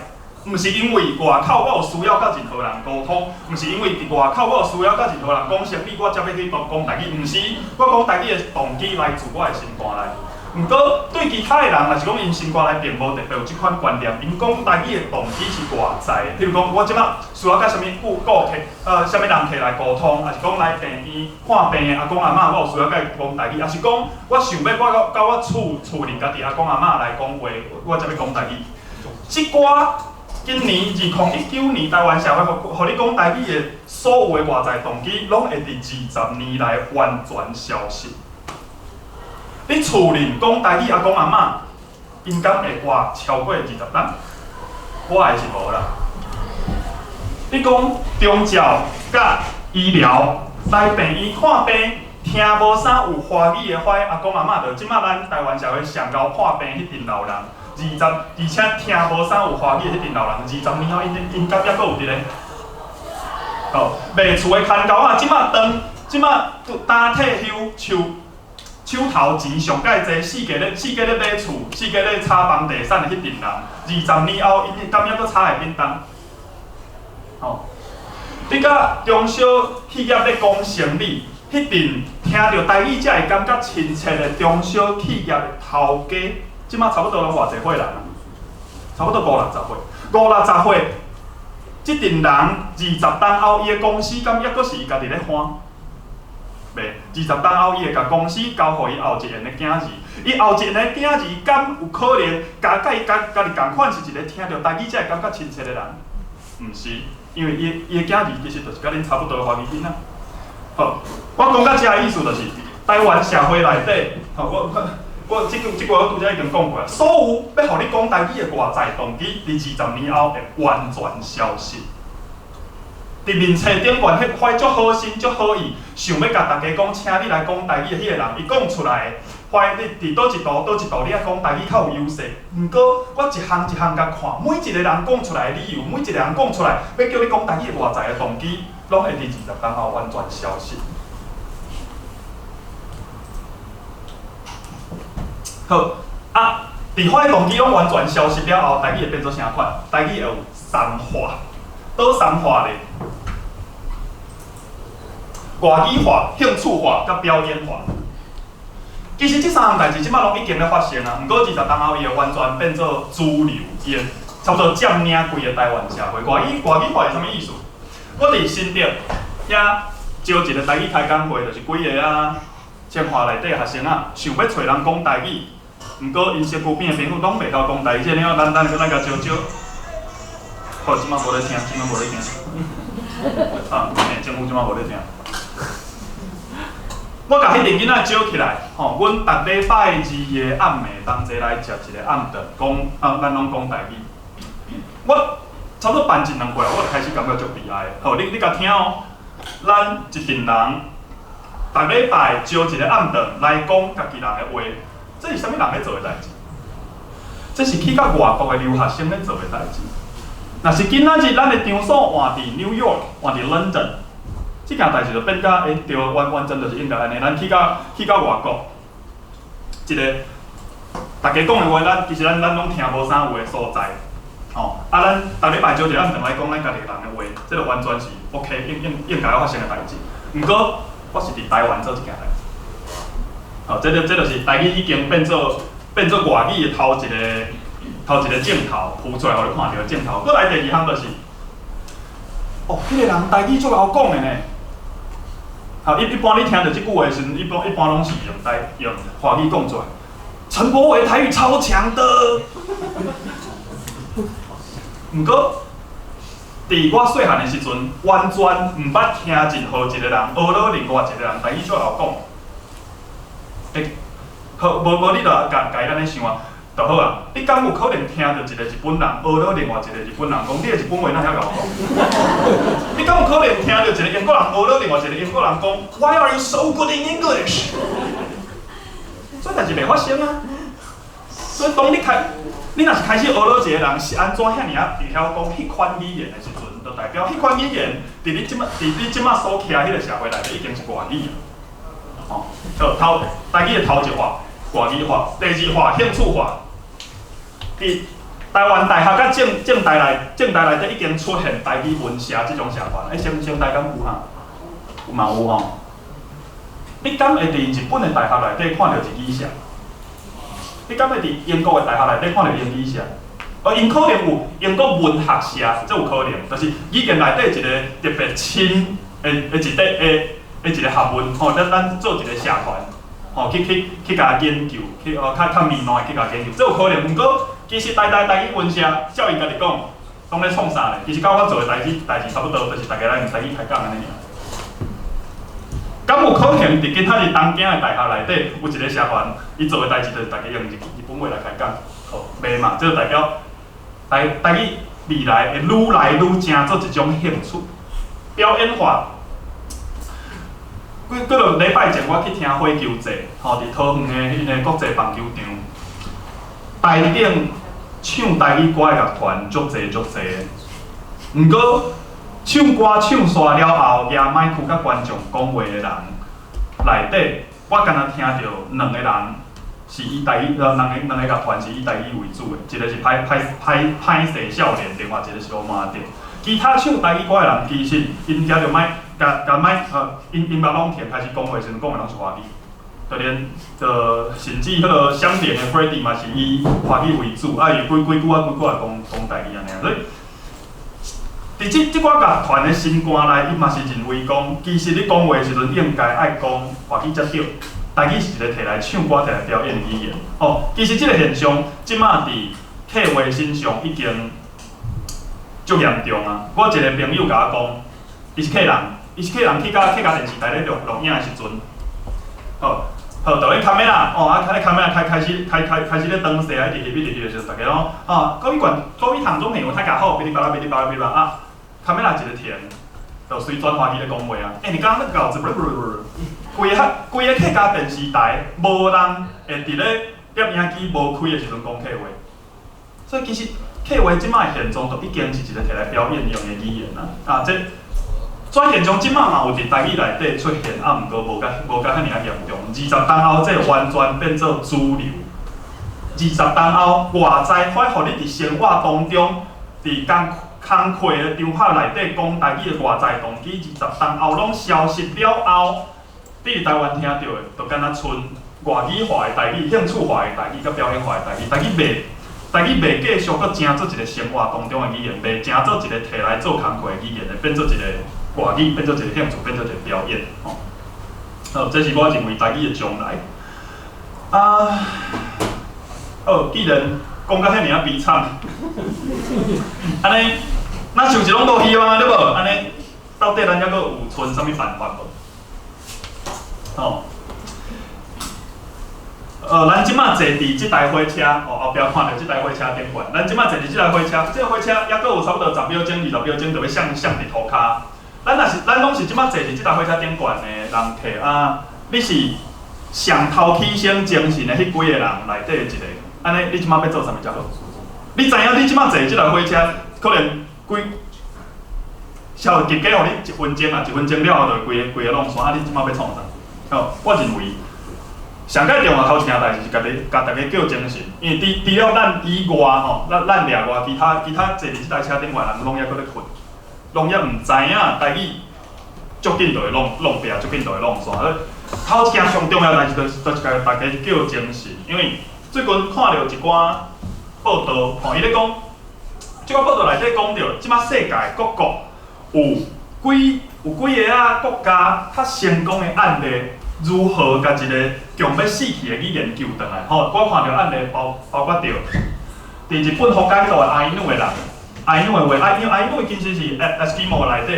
毋是因為外口我有需要佮任何人溝通，毋是因為佇外口我有需要佮任何人講生理，我才欲去講台語。毋是，我講台語的動機來自我的心肝內。毋過對其他的人，若是講𪜶心肝內並無特別有這款觀念，𪜶講台語的動機是外在的。譬如講，我這馬需要佮啥物顧客，啥物人客來溝通，抑是講來病院看病的阿公阿嬤，我有需要佮伊講台語，抑是講我想欲我佮我厝裡家己阿公阿嬤來講話，我才欲講台語。這寡今年2019年，台灣社會，予你講台語的所有的外在動機，攏會佇20年內完全消失。你厝裡講台語阿公阿嬤，𪜶敢會活超過20冬？我的是無啦。你講長照佮醫療來病院看病，聽無啥有華語的遐阿公阿嬤，就這馬咱台灣社會上𠢕破病彼陣老人。二十，而且聽無啥有華語的彼陣老人，20年後，𪜶敢猶閣有佇咧？哦，賣厝的牽狗仔，這馬當，這馬擔退休，手手頭錢上蓋濟，四界咧買厝，四界咧炒房地產的彼陣人，20年後，𪜶敢猶閣炒會變動？哦，你佮中小企業咧講生理，彼陣聽著台語才會感覺親切的中小企業的頭家。這馬差不多攏偌濟歲人啊？差不多五六十歲，五六十歲，這陣人20冬後，伊的公司敢猶閣是伊家己咧看？袂，20冬後，伊會共公司交予伊後一緣的囝兒，伊後一緣的囝兒敢有可能佮伊家己仝款是一个聽著台語才會感覺親切的人？毋是，因為伊的囝兒其實就是佮恁差不多的華語囡仔。好，我講到這的意思就是，台灣社會內底，吼我。我這句這句我拄才已經講過啊，所有欲予你講台語的外在動機，佇20年後會完全消失。佇面冊頂懸彼塊足好心、足好意，想欲共大家講，請你來講台語的彼個人，伊講出來的，懷你佇佗一途、佗一途，你愛講台語較有優勢。毋過，我一項一項共看，每一個人講出來的理由，每一個人講出來欲叫你講台語的外在的動機，攏會佇20冬後完全消失。好，啊，佇遐動機攏完全消失了後，台語會變做啥款？台語會有三化，佗三化咧？外語化、興趣化、佮表演化。其實這三項代誌這馬攏已經咧發生啊，毋過20冬後伊會完全變做主流，伊會差不多佔領規個台灣社會。外語化是啥物意思？我佇新竹遐招一個台語開講會，就是幾个啊。清華內底學生啊，想欲揣人講台語，毋過𪜶身軀邊的朋友攏袂曉講台語，這個咱共招招。好，這擺無咧聽，這擺無咧聽。啊，嘿，政府這擺無咧聽。我共彼陣囡仔招起來，吼，阮逐禮拜二的暗暝同齊來食一個暗頓，講啊，咱攏講台語。我差不多辦一兩回，我就開始感覺足悲哀。好，你共聽哦，咱一陣人，逐禮拜招一個暗頓來講家己人的話，這是啥物人咧做的代誌？這是去到外國的留學生咧做的代誌。若是今仔日咱的場所換佇 New York，換佇 London，這件代誌就變甲對，完完全就是應該按呢。咱去到外國，一個大家講的話，咱其實咱攏聽無啥有的所在，吼，啊，咱逐禮拜招一個暗頓來講咱家己人的話，這個完全是 OK，應該要發生的代誌。毋過，我是佇台灣做這件代誌，吼，這就是台語已經變做外語的頭一個鏡頭浮出來，予你看著的鏡頭。閣來第二項就是，哦，彼個人台語足𠢕講的呢。好，一般你聽著這句話的時陣，一般攏是用華語講出來。陳柏惟台語超強的。毋過，佇我細漢的時陣，完全毋捌聽任何一個人學了另外一個人台語足𠢕講。欸，好，無你就共伊按呢想啊，就好啊。你敢有可能聽著一個日本人學了另外一個日本人講，你的日本話哪遐𠢕講？你敢有可能聽著一個英國人學了另外一個英國人講，Why are you so good in English？這代誌袂發生啊！所以當你開，你若是開始學了一個人是按怎遐爾仔會曉講彼款語言的時陣，就代表彼款語言佇你這擺所徛彼個社會內底已經是外語啊。吼，好，頭台語的頭一化外語化，第二化興趣化。佇台灣大學佮政大內底已經出現台語文社這種社團，欸，成大敢有哈？有嘛有吼。你敢會佇日本的大學內底看著日語社？你敢會佇英國的大學內底看著英語社？哦，𪜶可能有英國文學社，這有可能，就是語言內底一個特別深的一塊的一個學問，吼，咱做一個社團，吼，去共研究，去哦較綿爛去共研究，這有可能。毋過，其實台大台語文社，照𪜶家己講，攏咧創啥咧？其實佮阮做的代誌差不多，就是大家來用台語開講按呢爾。敢有可能佇今仔日東京的大學內底有一個社團，伊做的代誌就是大家用日本話來開講，好，袂嘛？這就代表台語未來會愈來愈成做一種興趣表演化。幾落禮拜前我去聽火球祭，吼，佇桃園的彼个國際棒球場，台頂唱台語歌的樂團足濟足濟的，毋過唱歌唱煞了後，舉麥克佮觀眾講話的人內底，我敢若聽著兩個人是以台語，兩個樂團是以台語為主的，一個是歹勢少年，另外一個是烏麻德。其他唱台語歌的人，其實𪜶舉著麥，共麥，𪜶目攏停開始講話時陣，講的攏是華語。就連，就甚至彼個閃電的 Freddy 嘛是以華語為主，啊，伊幾幾句仔幾句仔講台語按呢。所以，佇這寡樂團的心肝內，伊嘛是認為講，其實你講話的時陣應該愛講華語才對，台語是一個摕來唱歌、摕來表演的語言。哦，其實這個現象，這擺佇客話身上已經足嚴重啊！我一個朋友共我講，伊是客人，伊是客人去到客家電視台咧錄影的時陣，好，好，就咧 camera，哦，啊，咧 camera 開始咧轉勢啊，一直翕一直翕的時陣，大家攏，啊，各位聽眾朋友，大家好，嗶哩吧啦，嗶哩吧啦，嗶哩吧啦，啊，camera 一个停，就隨轉華語咧講話啊，欸，你剛剛那個稿子，不不不不，規個客家電視台，無人會佇咧攝影機無開的時陣講客話，所以其實客話這擺的現狀，就已經是一個摕來表演用的語言啊，啊，這現象這擺嘛有佇台語內底出現，啊，毋過無共遐爾仔嚴重。20冬後，這完全變做主流。20冬後，外在會予你佇生活當中，佇工課的場合內底講台語的外在動機，20冬後攏消失了後，你佇台灣聽著的，就敢若賰外語化的台語、興趣化的台語、佮表演化的台語，台語袂繼續閣成做一個生活當中的語言，袂成做一個摕來做工課的語言，會變做一個外語，變做一個興趣，變做一個表演。吼，好，這是我認為台語的將來。啊，好，既然講甲遐爾仔悲慘，按呢，若像是攏無希望啊，對無？按呢，到底咱猶閣有賰啥物辦法無？吼。咱這馬坐佇這台火車，哦，後壁看著這台火車頂懸。咱這馬坐佇這台火車，這個火車猶閣有差不多10秒鐘、20秒鐘就欲摔摔佇塗跤。咱若是咱攏是這馬坐佇這台火車頂懸的人客啊，你是上頭犧牲精神的彼幾個人內底的一個，按呢，你這馬欲做啥物才好？你知影你這馬坐這台火車，可能規小急給予你一分鐘啊，一分鐘了後就規个規个弄散，啊，你這馬欲創啥？吼，我認為。上蓋重要頭一件代誌是共你共逐家叫精神，因為除除了咱以外吼，咱咱掠外，其他其他坐佇這台車頂懸人攏猶閣咧睏，攏猶毋知影台語足緊就會弄弄壁，足緊就會弄散。頭一件上重要代誌就是共逐家叫精神，因為最近看著一寡報道，吼，伊咧講，這寡報道內底講著，這馬世界各國有幾有幾个仔國家較成功的案例。如何共一个強欲死去的語言救轉來？吼，我看著案例包包括著，佇日本北海道的阿伊努的人，阿伊努的話，啊，因為阿伊努其實是愛斯基摩內底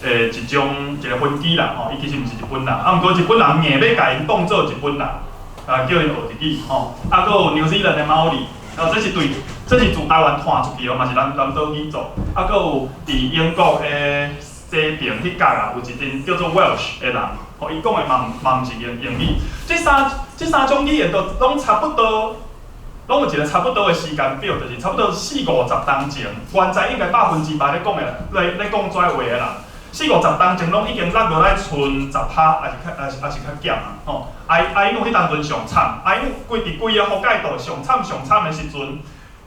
的一一種一個分支啦，吼，伊其實毋是日本人，啊，毋過日本人硬欲共𪜶當做日本人，啊，叫𪜶學日語，吼，啊，閣有紐西蘭的毛利，啊，這是對，這是自台灣傳出去哦，嘛是南南島語族，啊，閣有佇英國的西邊彼角啊，有一陣叫做 Welsh 的人。吼，伊講的嘛嘛毋是英英語，這三種語言都攏差不多，攏有一個差不多的時間表，就是差不多四五十冬前，原在應該100%咧講的，咧咧講遮話的人，四五十冬前攏已經落落來賰10趴，抑是較抑是抑是較減啊！吼，阿阿伊努彼當陣上慘，阿伊努規佇規个福蓋島上慘上慘的時陣，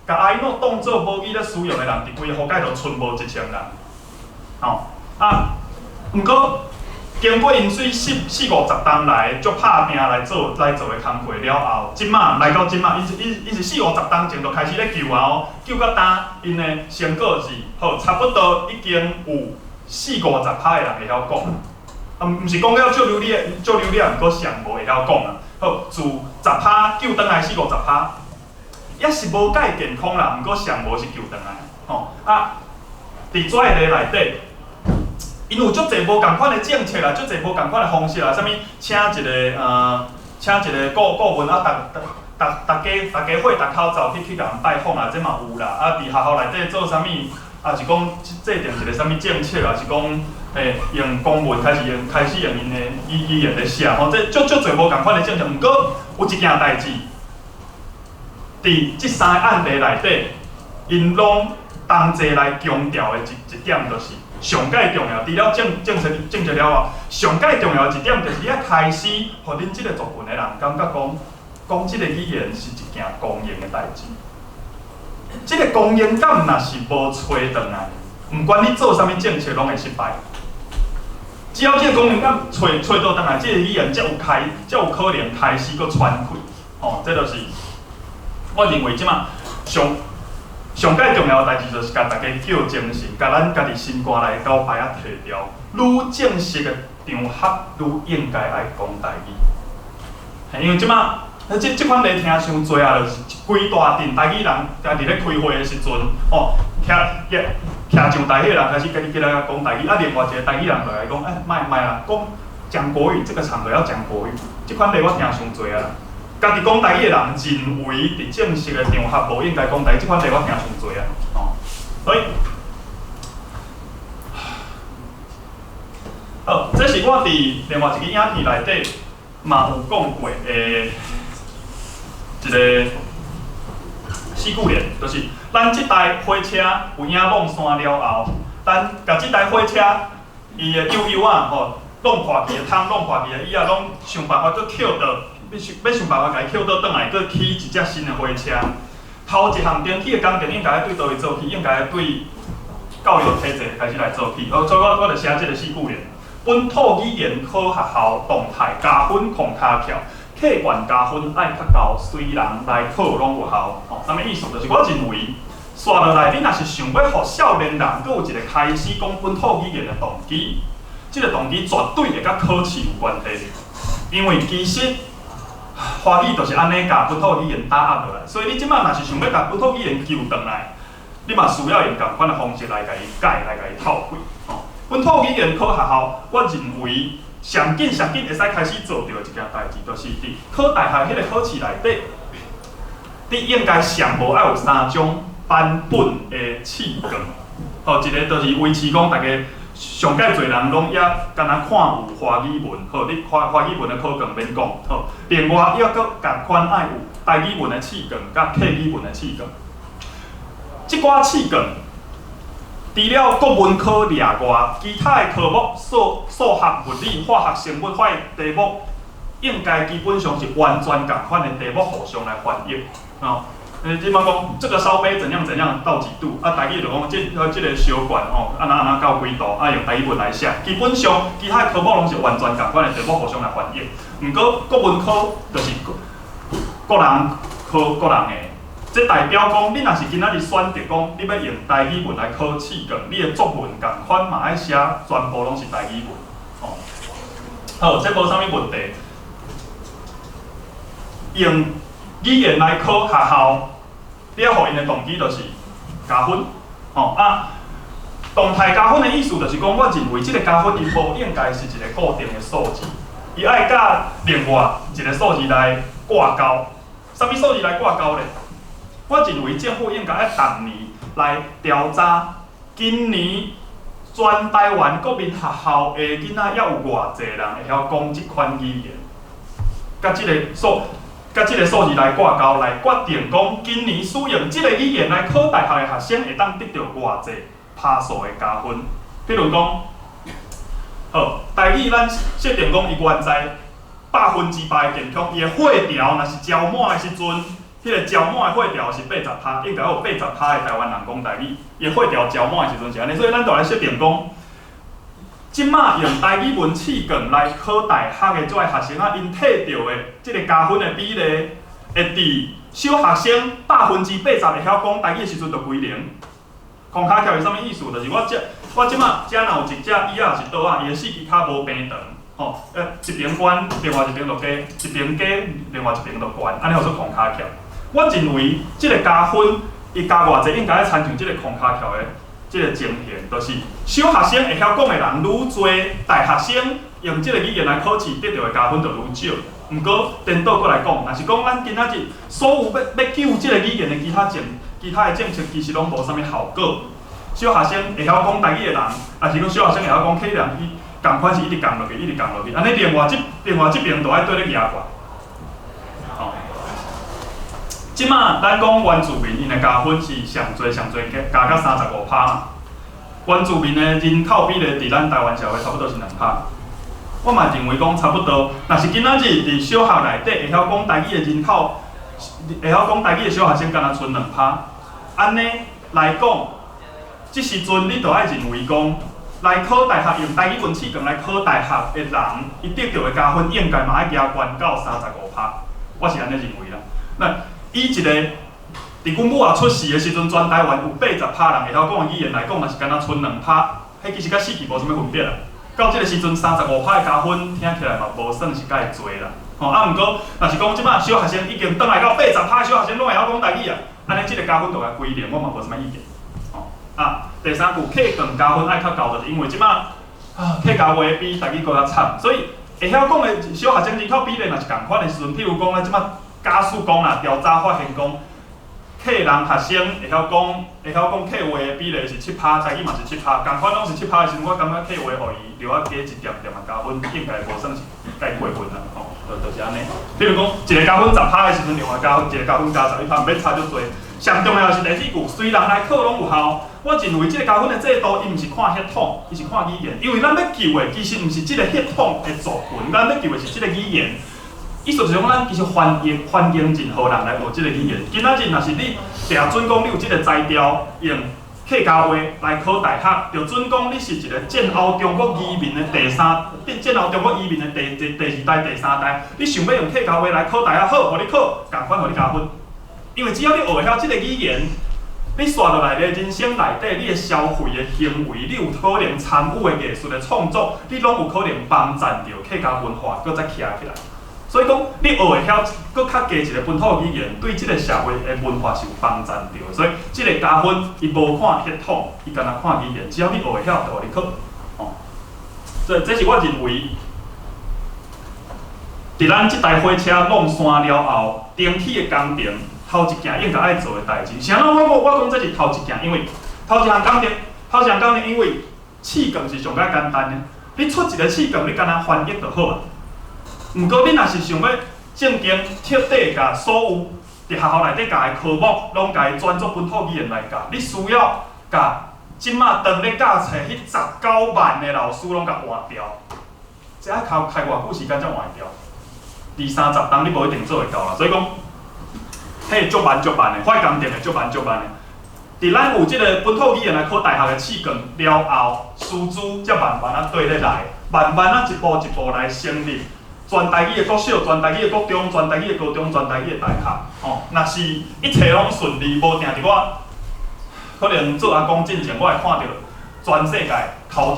共阿伊努當做母語咧使用的人，佇規个福蓋島賰無一千人，吼啊，毋過。經過𪜶對四四五十冬來足拍拚來做來做的工課了後，這馬來到這馬，𪜶是𪜶𪜶是四五十冬前就開始咧救啊哦，救到今，𪜶的成果是好，差不多已經有四五十趴的人會曉講，啊，毋是講了足流利，足流利，毋過上無會曉講啊。好，自10趴救轉來四五十趴，抑是無蓋健康啦，毋過上無是救轉來，吼啊，佇遮個內底。𪜶有足濟無仝款的政策啦，足濟無仝款的方式啦，啥物請一个請一个顧顧問啊，逐逐逐逐家逐家伙逐口走去去共人拜訪啊，這嘛有啦。啊，佇學校內底做啥物，啊是講制定一个啥物政策啊，是講用公文開始用開始用𪜶的語語言咧寫吼，這足足濟無仝款的政策。毋過有一件代誌，佇這三个案例內底，𪜶攏同齊來強調的一一點就是。上蓋重要，除了政政策政策了後，上蓋重要一點就是你愛開始，予恁這个族群的人感覺講，講這个語言是一件光榮的代誌。這个光榮感若是無揣轉來，毋管你做啥物政策，攏會失敗。只要這个光榮感揣揣倒轉來，這个語言才有開，才有可能開始閣傳開。吼，這就是我認為這馬上。上蓋重要的代誌就是共逐家叫精神，共咱家己心肝內的狗牌仔提掉。愈正式的場合，愈應該愛講台語。因為這馬，這這款例聽傷濟啊，就是規大陣台語人家佇咧開會的時陣，吼，徛徛徛上台彼个人開始家己起來講台語，啊，另外一個台語人就來講，欸，莫莫啦，講講國語，這個場合要講國語。這款例我聽傷濟啊。家己講台語的人認為佇正式的場合無應該講台語，這款例我聽傷濟啊，吼，所以，好，這是我佇另外一支影片內底嘛有講過的一个四句聯，就是咱這台火車有影弄散了後，咱共這台火車伊的油油仔吼弄破去的窗弄破去的，伊也攏想辦法閣抾倒。欲想欲想辦法共伊抾倒轉來，閣起一隻新的火車。頭一項電器的工程應該對佗位做起？應該對教育體制開始來做起。所以我我就寫這个四句聯：本土語言考學校動態加分控跤翹，客觀加分愛較高，隨人來考攏有效。吼，啥物意思？就是我認為，紲落來，你若是想欲予少年人閣有一个開始講本土語言的動機，這个動機絕對會佮考試有關係，因為其實。華語就是按呢共本土語言打壓落來，所以你這馬若是想欲共本土語言救轉來，你嘛需要用仝款的方式來共伊改，來共伊透開。吼，本土語言考學校，我認為上緊上緊會使開始做著的一件代誌，就是佇考大學彼个考試內底，你應該上無愛有三種版本的試卷。吼，一個就是維持講逐家上蓋濟人攏猶敢若看有華語文，好，你華華語文的考卷免講，好。另外，猶閣仝款愛有台語文的試卷，佮客語文的試卷。這寡試卷，除了國文科掠外，其他的科目數數學、物理、化學、生物、化學題目，應該基本上是完全仝款的題目互相來翻譯，吼。你這擺講這個燒杯怎樣怎樣到幾度？啊，台語就講這這个燒罐吼，按怎按怎到幾度？啊，用台語文來寫。基本上其他的科目攏是完全仝款的題目互相來翻譯。毋過國文科就是各各人考各人的。這代表講，你若是今仔日選擇講，你欲用台語文來考試卷，你的作文仝款嘛愛寫，全部攏是台語文。吼，好，這無啥物問題。用語言來考學校，你欲予𪜶的動機就是加分，吼啊！動態加分的意思就是講，我認為這个加分伊無應該是一个固定的數字，伊愛佮另外一个數字來掛鈎。啥物數字來掛鈎咧？我認為政府應該愛逐年來調查，今年全台灣國民學校的囡仔猶有偌濟人會曉講這款語言，佮這个數。佮這个數字來掛鈎，來決定講今年使用這个語言來考大學的學生會當得著偌濟趴數的加分。比如講，好，台語咱設定講伊原在100%的健康，伊的血條若是焦滿的時陣，彼个焦滿的血條是80趴，應該有八十趴的台灣人講台語，伊的血條焦滿的時陣是按呢，所以咱就來設定講，這馬用台語文試卷來考大學的這个學生啊，𪜶提著的這个加分的比例，會佇小學生80%會曉講台語的時陣就歸零。空跤橋是啥物意思？就是我這我這馬遮若有一隻椅仔是桌仔，伊的四支跤無平長，吼，一邊懸，另外一邊就低；一邊低，另外一邊就懸，按呢號做空跤橋。我認為這个加分，伊加偌濟，應該愛參像這个空跤橋的這个情形，就是小學生會曉講的人愈濟，大學生用這个語言來考試得著的加分就愈少。毋過顛倒過來講，若是講咱今仔日所有欲救這个語言的其他的政策，其實攏無啥物效果。小學生會曉講台語的人，抑是講小學生會曉講客語人，伊仝款是一直降落去，一直降落去。按呢另外這邊就愛綴咧舉懸。吼，這馬咱講原住民𪜶的加分是上濟上濟加加到35趴嘛。原住民的人口比例佇咱台灣社會差不多是2趴。我嘛認為講差不多，若是今仔日佇小學內底會曉講台語的人口，會曉講台語的小學生敢若賰2趴，按呢來講，這時陣你就愛認為講，來考大學用台語文試卷來考大學的人，伊得著的加分應該嘛愛加懸到35趴，我是按呢認為啦。那以一个佇阮母仔出世的時陣，全台灣有80趴人會曉講的語言來講，若是敢若賰2趴，彼其實佮死去無啥物分別啦。到這个時陣，三十五趴的加分聽起來嘛無算是蓋濟啦。吼啊，毋過若是講這馬小學生已經轉來到八十趴小學生攏會曉講台語啊，按呢這个加分就共歸零，我嘛無啥物意見。吼啊，第三句客卷加分愛較高，就是因為這馬啊客家話比台語閣較慘，所以會曉講的小學生人口比例若是仝款的時陣，譬如講咱這馬假使講啦，調查發現講，客人學生會曉講客話的比例是7趴，台語嘛是七趴，仝款攏是七趴的時陣，我感覺客話予伊著愛加一點點仔加分，應該無算是蓋過分啦，吼，就是按呢。譬如講，一个加分10趴的時陣，另外加分一个加分加11趴，毋免差足濟。上重要的是第四句，隨人來考攏有效。我認為這个加分的制度，伊毋是看血統，伊是看語言，因為咱欲救的其實毋是這个血統的族群，咱欲救的是這个語言。意思就是講，咱其實歡迎任何人來學這个語言。今仔日若是你定準講你有這个才調，用客家話來考大學，就準講你是一个戰後中國移民的第三，戰後中國移民的第二代、第三代，你想欲用客家話來考大學，好，予你考，仝款予你加分。因為只要你學會曉這个語言，你紲落來的人生內底，你的消費的行為，你有可能參與的藝術的創作，你攏有可能幫贊著客家文化，閣再徛起來。所以。所以講，你學會曉閣較加一个本土語言，對這个社會的文化是有幫助著的。所以，這个加分，伊無看血統，伊干焦看語言，只要你學會曉，就予你考。吼，所以這是我認為，佇咱這台火車挵山了後，重啟的工程頭一件應該愛做的代誌。啥物？我講這是頭一件，因為頭一項工程，頭一項工程，因為試卷是上較簡單的，你出一个試卷，你干焦翻譯就好啊。毋過，你若是想欲正經徹底共所有佇學校內底教的科目，攏共伊轉做本土語言來教，你需要共這馬當咧教冊彼19萬个老師攏共換掉，這愛開開偌久時間才換會掉？二三十冬你無一定做會到啦。所以講，彼會足慢足慢的，發工程會足慢足慢的。佇咱有這个本土語言來考大學的試卷了後，師資才慢慢仔對咧來，慢慢仔一步一步來成立。全台語的國小，全台語的國中，全台語的高中，全台語的大學，吼，若是一切攏順利，無定佇我可能做阿公進前，我會看著全世界頭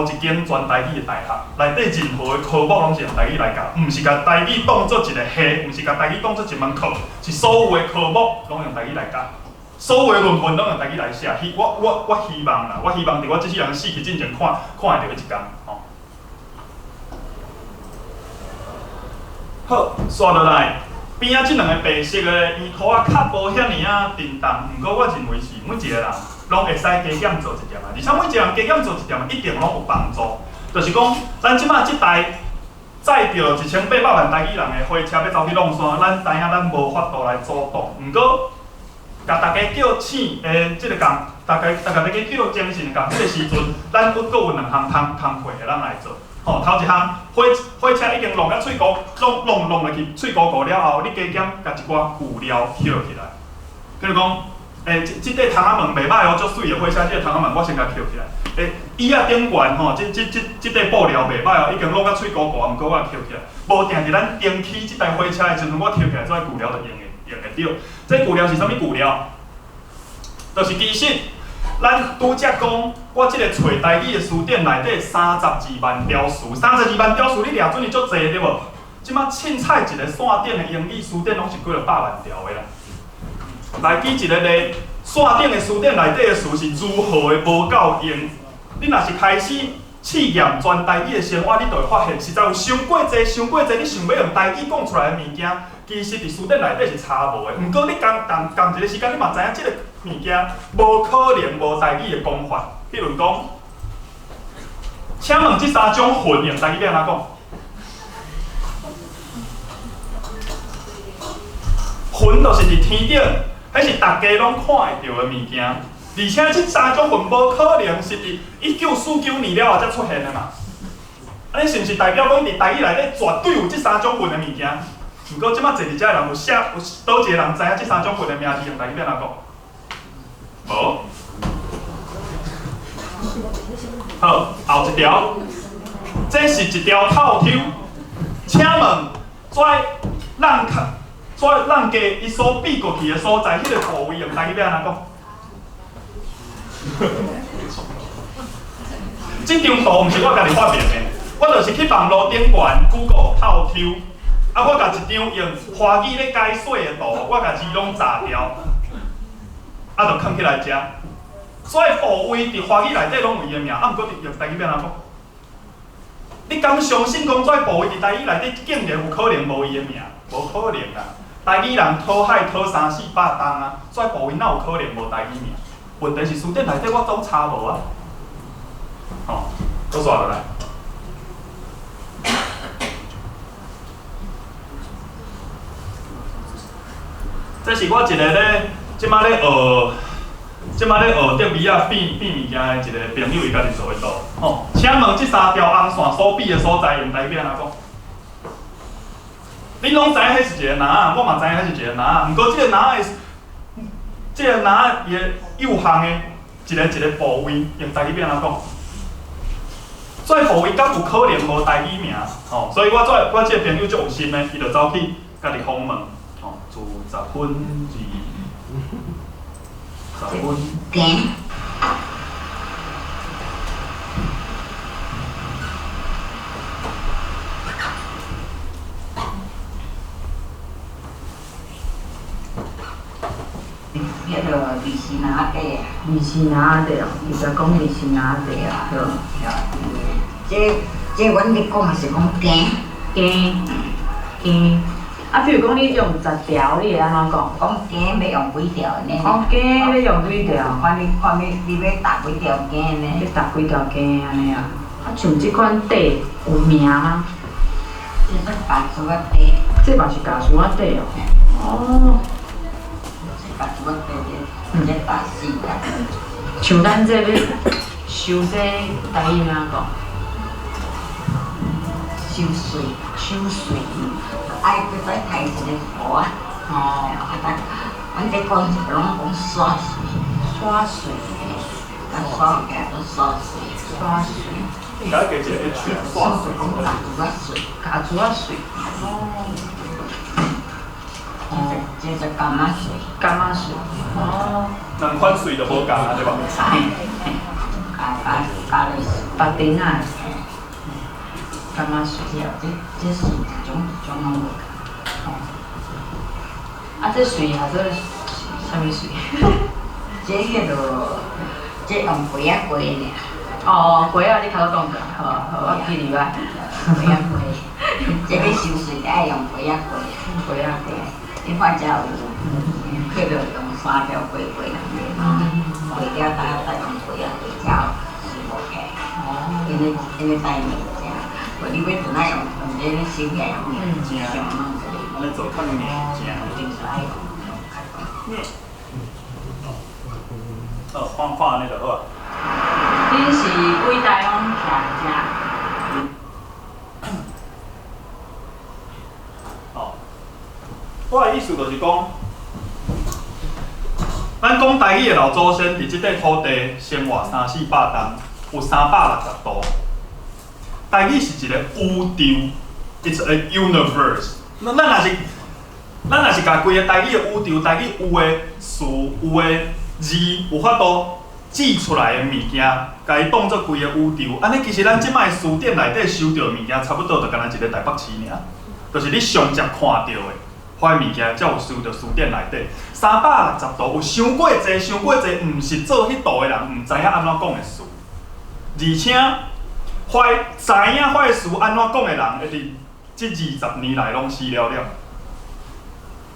一間全台語的大學，內底任何的科目攏是用台語來教，毋是共台語當做一个系，毋是共台語當做一門課，是所有的科目攏用台語來教，所有的論文攏用台語來寫。我希望啦，我希望佇我這世人死去進前看會著彼一工，吼。好，紲落來，邊仔這兩个白色的圓箍仔較無遐爾仔沉重，毋過我認為是每一个人攏會使加減做一點仔，而且每一個人加減做一點仔，一定攏有幫助。就是講，咱這馬這台載著1800萬台語人的火車欲走去挵山，咱知影咱無法度來阻擋，毋過，共大家叫醒的這个工，大家叫精神的仝，這个時陣，咱閣有兩項工課會當來做。吼，頭一項，火車已經弄甲喙糊，弄落去喙糊糊了後，你加減共一寡舊料拾起來。比如講，這塊窗仔門袂歹哦，足媠的火車，這个窗仔門我先共拾起來。椅仔頂懸吼，這塊布料袂歹哦，已經弄甲喙糊糊，毋過我拾起來。無定佇咱重啟這台火車的時陣，我拾起來這塊舊料就用會著。這舊料是啥物舊料？就是其實。咱拄才講，我這个揣台語的詞典內底32萬條詞，32萬條詞你掠準伊足濟對無？這馬凊彩一个線頂的英語詞典攏是幾落百萬條的啦。來舉一个例，線頂的詞典內底的詞是如何的無夠用？你若是開始試驗全台語的生活，你就會發現，實在有傷過濟、傷過濟，你想欲用台語講出來的物件，其實佇詞典內底是查無的。毋過你仝一个時間，你嘛知影這个物件無可能無台語的講法。譬如講，請問這三種雲用台語欲按怎講？雲就是佇天頂，彼是逐家攏看會著的物件。而且這三種雲無可能是佇1949年了後才出現的嘛？按呢是毋是代表講佇台語內底絕對有這三種雲的物件？毋過這馬坐佇遮的人有寫有佗一个人知影這三種雲的名字用台語欲按怎講？無。好，後一條，這是一條透抽。請問，這浪卡，這浪家伊所避過去的所在，彼個部位用台語欲按怎講？這張圖毋是我家己發明的，我就是去網路頂懸 Google 透抽，啊，我共一張用華語咧解說的圖，我共字攏炸掉，啊，就囥起來遮。所以部位佇華語內底攏有伊的名，啊，毋過佇用台語欲按怎講？你敢相信講這部位佇台語內底竟然有可能無伊的名？無可能啦！台語人討海討三四百冬啊，這部位哪有可能無台語名？問題是詞典內底我總查無啊。吼，閣紲落來。這是我一个咧，這馬咧學，這馬咧學德語仔變物件的一个朋友，伊家己做的圖。吼，請問這三條紅線所比的所在，用台語欲按怎講？恁攏知影彼是一个籃仔，我嘛知影彼是一個籃仔。毋過這個籃仔的，這個籃仔伊的右項的一個一個部位，用台語欲按怎講？這部位敢有可能無台語名？吼，所以我這個朋友足有心的，伊就走去家己訪問，吼，自十分二十分。二四林仔地哦，直接講二四林仔地啊，對。這阮咧講的是講羹。羹羹，啊，比如講你用10條，你會按怎講？講羹欲用幾條呢？哦，羹欲用幾條？看你看你你欲踏幾條羹呢？欲踏幾條羹按呢啊？啊，像這款底有名嗎？這是白薯仔底。這嘛是咖薯仔底哦。哦。這咖薯仔底這大四啊。像咱這欲收這台語按怎講？收穗，收穗，愛閣再刣一个糊啊。哦。啊，阮這講是攏講刷穗。刷穗。啊，刷起來都刷穗。刷穗。應該加一個 H 啊，刷穗。講咖薯仔穗。咖薯仔穗。哦。哦。這是柑仔穗。柑仔穗。哦。兩款穗就無仝啊，對吧？加加加咧。白丁仔。柑仔穗。這這穗一種一種攏無仝。哦。啊，這穗叫做啥物穗？這彼落，這用粿仔粿爾。哦，粿仔你頭拄講過，好，好，我記入來。粿仔粿，這欲收穗就愛用粿仔粿。粿仔粿。你反正有，彼落用三條粿粿，粿了再再用粿仔粿才收無起。哦。因為因為太硬正，無你欲轉來用用這咧收起來，硬正。按呢做較硬正。硬。哦，看看按呢就好啊。恁是幾代攏徛遮？哦，我的意思就是講，咱講台語的老祖先佇這塊土地生活三四百冬，有360度。台語是一个宇宙，It's a universe。咱若是共規个台語的宇宙，台語有的詞、有的字，有法度記出來的物件，共伊當做規个宇宙。按呢，其實咱這擺詞典內底收著的物件，差不多就敢若一个台北市爾，就是你上捷看著的，彼物件才有收著詞典內底。360度有傷過濟，傷過濟，毋是做彼道的人，毋知影按怎講的詞，而且，彼知影彼詞按怎講的人，會佇這20年來攏死了了。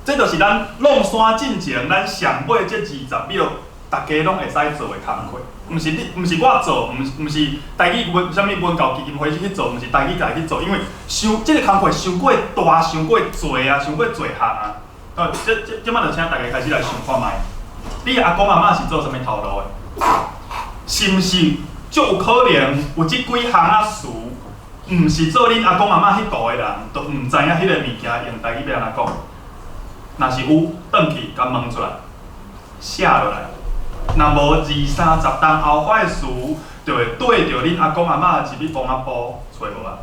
這就是咱挵山進前，咱上尾這20秒，逐家攏會使做的工課。毋是你，毋是我做，毋是台語文啥物文教基金會去做，毋是台語家去做，因為傷這個工課傷過大，傷過濟啊，傷過濟項啊。這這這擺就請大家開始來想看覓，你的阿公阿嬤是做啥物頭路的？是毋是足有可能有這幾項仔詞，毋是做恁阿公阿嬤彼道的人，都毋知影彼个物件用台語欲按怎講？若是有，轉去共問出來，寫落來。若無二三十冬後彼个詞，就會對著恁阿公阿嬤入去墓仔埔揣無啊。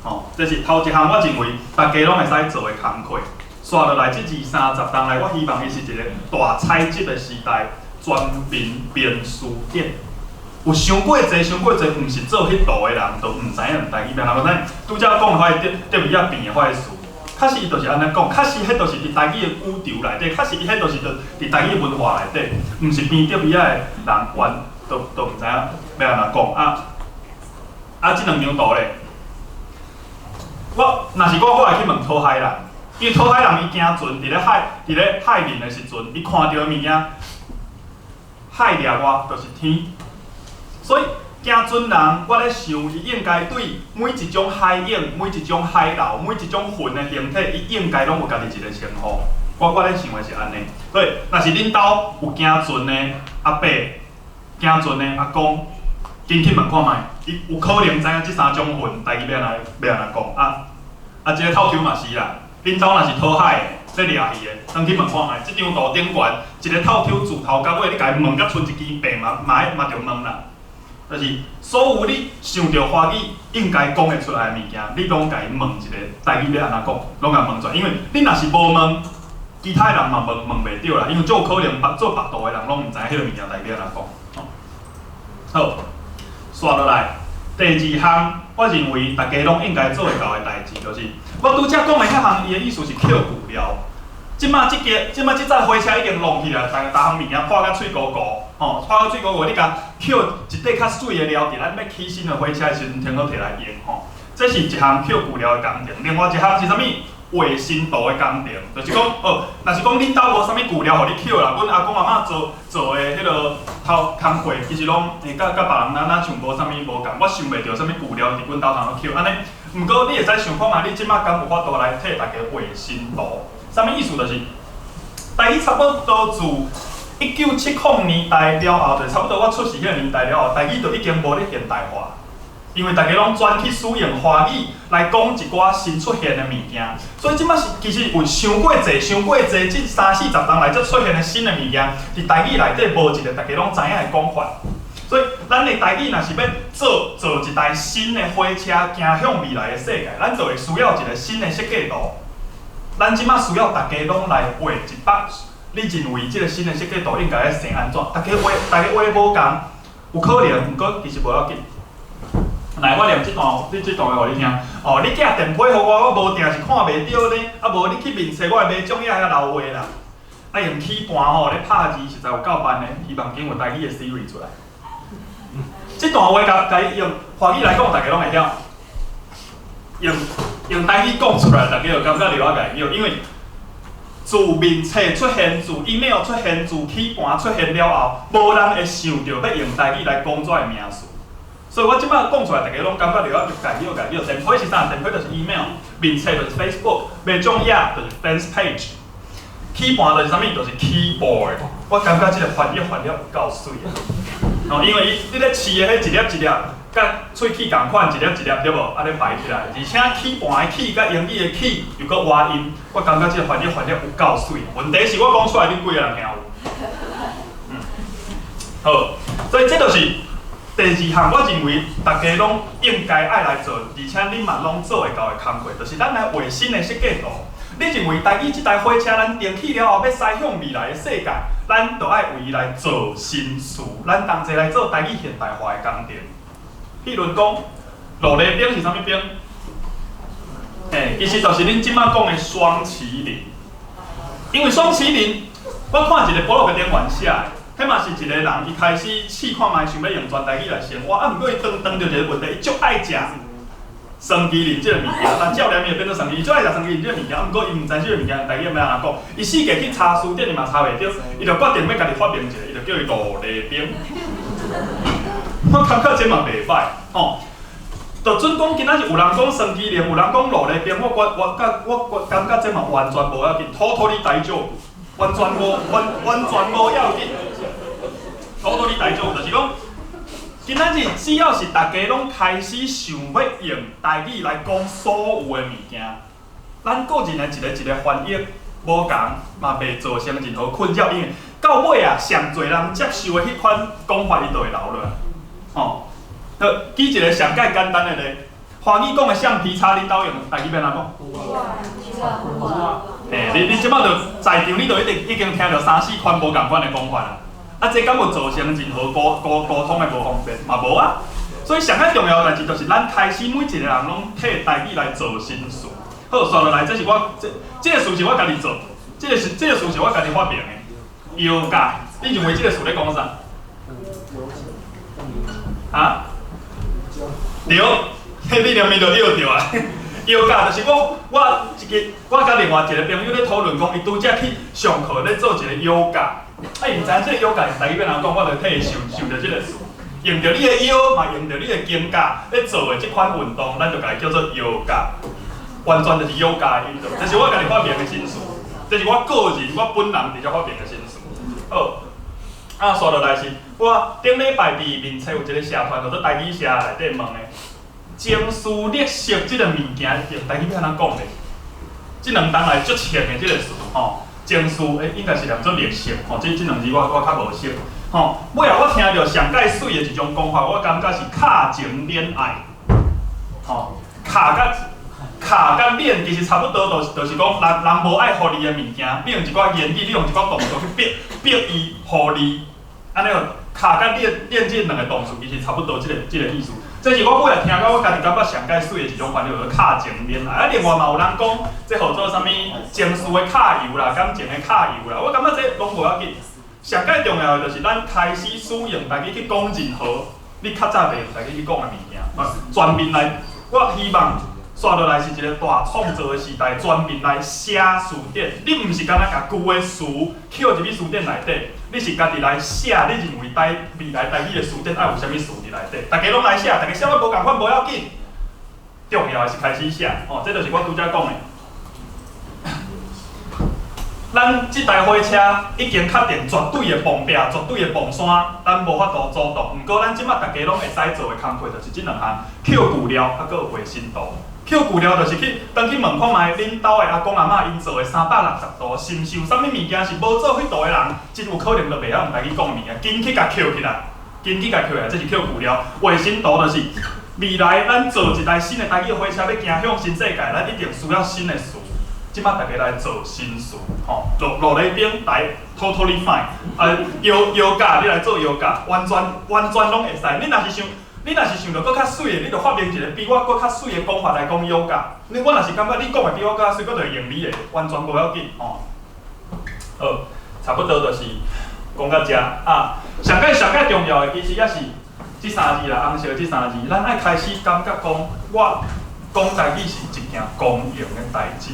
吼，這是頭一項，我認為逐家攏會使做的工課。紲落來，這二三十冬來，我希望伊是一個大採集的時代，全民編詞典。有傷過濟，傷過濟，毋是做彼道的人，都毋知影台語欲按怎講。拄才講的彼個德德味仔變的彼个詞，確實伊就是按呢講，確實彼就是佇台語的宇宙內底，確實伊彼就是佇台語文化內底，毋是變德味仔的人，完都都毋知影欲按怎講啊。啊，這兩張圖咧，我若是我，我會去問討海人，因為討海人伊行船佇咧海，佇咧海面的時陣，伊看著的物件，海掠外就是天。所以行船人，我咧想，伊應該對每一種海湧、每一種海流、每一種雲的形體，伊應該攏有家己一個稱呼。我咧想的是按呢。所以，若是恁兜有行船的阿伯、行船的阿公，緊去問看覓，伊有可能知影這三種雲，台語欲按怎欲按怎講啊？啊，這个透抽嘛是啦。恁兜若是討海的，咧掠魚的，轉去問看覓，這張圖頂懸一个透抽自頭到尾，你共伊問甲賰一支病嘛嘛愛嘛著問啦。就是所有你想著華語應該講會出來的物件，你攏共伊問一个台語欲按怎講，攏共問出來。因為你若是無問，其他的人嘛問問袂著啦。因為足有可能別做腹肚的人攏毋知影彼个物件台語欲按怎講。好，紲落來，第二項，我認為逐家攏應該做會到的代誌，就是我拄才講的彼項，伊的意思是捡舊料。這這馬這個，這馬這載火車已經弄去啦，逐逐項物件破甲碎糊糊，吼，破甲碎糊糊，你共抾一塊較媠的料，佇咱欲起新的火車的時陣，通好提來用，吼。這是一項抾舊料的工程，另外一項是啥物？畫新圖的工程，就是講，哦，若是講恁兜無啥物舊料予你抾啦，阮阿公阿嬤做做的彼个頭工課，其實攏會佮佮別人若若像無啥物無仝，我想袂著啥物舊料佇阮兜通好抾，按呢。毋過你會使想看覓，你這馬敢有法度來替大家畫新圖？啥物意思？就是台語差不多自1970年代了後，就差不多我出世彼個年代了後，台語就已經無咧現代化。因為大家攏轉去使用華語來講一寡新出現的物件，所以這馬是其實有傷過濟、傷過濟，這三四十冬來才出現的新的物件，佇台語內底無一個大家攏知影的講法。所以，咱的台語若是欲做做一台新的火車，行向未來的世界，咱就會需要一個新的設計圖。咱這馬需要大家攏來畫一幅，你認為這個新的設計圖應該愛生按怎？大家畫，大家畫無仝，有可能，毋過其實無要緊。來，我念這段，這這段話予你聽。哦，你寄電批予我，我無定是看袂著呢。啊，無你去面冊我的迷蹤仔遐留話啦。啊，用起盤吼咧拍字，實在有夠慢的。希望緊有台語的 Siri 出來。這段話共共伊用華語來講，大家攏會曉。用用台語講出來，大家就感覺著我共伊，因為自面冊出現，自 email 出現，自起盤出現了後，無人會想著欲用台語來講這个名詞。所以我這擺講出來，大家攏感覺著我共伊共伊。電批是啥？電批就是 email，面冊就是 Facebook，迷蹤頁就是 fans page，起盤就是啥物？就是 keyboard。我感覺這个翻譯翻了有夠媠啊！哦，因為伊你咧飼的彼一粒一粒，佮喙齒仝款，一粒一粒對無？按呢排起來，而且起盤的起佮英語的 key 又閣倚音，我感覺這个翻譯翻了有夠媠。問題是我講出來，恁幾個人聽有？嗯，好，所以這就是第二項，我認為大家攏應該愛來做，而且恁嘛攏做會到的工課，就是咱來畫新的設計圖。你認為台語這台火車，咱停起了後，欲駛向未來的世界，咱就愛為伊來做新詞，咱同齊來做台語現代化的工程。譬如講，路犁兵是啥物兵？嘿，其實就是恁這馬講的雙麒麟。因為雙麒麟，我看一個部落格頂懸寫的。彼嘛是一個人，伊開始試看覓，想欲用全台語來生活，啊，毋過伊當當著一個問題，伊足愛食霜淇淋這个物件，但照念伊會變做霜淇淋，伊足愛食霜淇淋這个物件，啊，毋過伊毋知這个物件台語欲按怎講，伊四界去查詞典，伊嘛查袂著，伊就決定欲家己發明一個，伊就叫伊路犁兵。我感覺這嘛袂歹，吼。就準講今仔日有人講霜淇淋，有人講路犁兵，我我我覺我感覺這嘛完全無要緊，totally 大丈夫，完全無完完全無要緊。totally 大丈夫，就是講，今仔日只要是大家攏開始想欲用台語來講所有的物件，咱個人的一個一個翻譯無仝，嘛袂造成任何困擾，因為到尾啊，上濟人接受的彼款講法，伊就會留落來。吼，好，舉一個上蓋簡單的例，華語講的橡皮擦，恁兜用台語欲按怎講？嘿，你你這擺就在場，你就一定已經聽著三四款無仝款的講法啦。啊，這敢有造成任何溝溝溝通的無方便？嘛無啊。所以上較重要的代誌就是咱開始每一個人攏替台語來做新詞。好，紲落來，這是我這這个詞是我家己做，這个是這个詞是我家己發明的。腰架，你認為這個詞咧講啥？啊？對，嘿，你連面就對著啊。腰架就是我我一个，我佮另外一個朋友咧討論講，伊拄才去上課咧做一個腰架。啊，伊毋知影這个腰架是台語欲按怎講，我就替伊想想著這个詞，用著你的腰，嘛用著你的肩胛咧做的這款運動，咱就共伊叫做腰架，完全就是腰架的運動。這是我家己發明的新詞，這是我個人我本人佇遮發明的新詞。好，啊，紲落來是，我頂禮拜佇面冊有一個社團叫做台語社內底問的，情緒勒索這个物件用台語欲按怎講咧？這兩冬來足穿的這个詞吼。情緒欸，應該是念做勒索吼，這這兩字我我較無熟吼。尾後我聽著上蓋媠的一種講法，我感覺是卡情戀愛，吼，卡佮卡佮戀其實差不多，就是就是講人人無愛予你的物件，你用一寡言語，你用一寡動作去逼逼伊予你，按呢卡佮戀戀這兩个動詞其實差不多，這个這个意思。這是我尾仔聽到我家己感覺上蓋媠的一種翻譯，叫做敲情戀愛。啊，另外嘛有人講，這號做啥物情緒的卡油啦，感情的卡油啦。我感覺這攏無要緊。上蓋重要的就是咱開始使用台語去講任何你較早袂用台語去講的物件，啊，全面來。我希望紲落來是一個大創造的時代，全面來寫詞典。你毋是干焦共舊的詞抾入去詞典內底，你是家己來寫。你認為台未來台語的詞典愛有啥物詞佇內底？大家攏來寫，大家寫得無仝款無要緊，重要的是開始寫。哦，這就是我拄才講的。咱這台火車已經確定絕對的磅壁、絕對的磅山，咱無法度阻擋。毋過咱這馬大家攏會使做的工課，就是這兩項：抾舊料，啊，閣有畫新圖。抾舊料就是去轉去問看覓恁兜的阿公阿嬤𪜶做的360度，是毋是有啥物物件是無做彼圖的人，真有可能就袂曉用台語講的物件，緊去共抾起來，緊去共抾起來，這是抾舊料。畫新圖就是未來咱做一台新的台語火車欲行向新世界，咱一定需要新的詞。這馬大家來做新詞，吼，落落禮頂來 totally fine，啊，瑜伽你來做瑜伽，完全完全攏會使。你若是想，你若是想著閣較媠的，你就發明一個比我閣較媠的講法來講瑜伽。你我若是感覺你講的比我閣較媠，我就會用你的，完全無要緊，吼。好，差不多就是講到遮啊。上蓋上蓋重要的其實也是這三字啦，紅色這三字，咱愛開始感覺講，我講台語是一件光榮的代誌。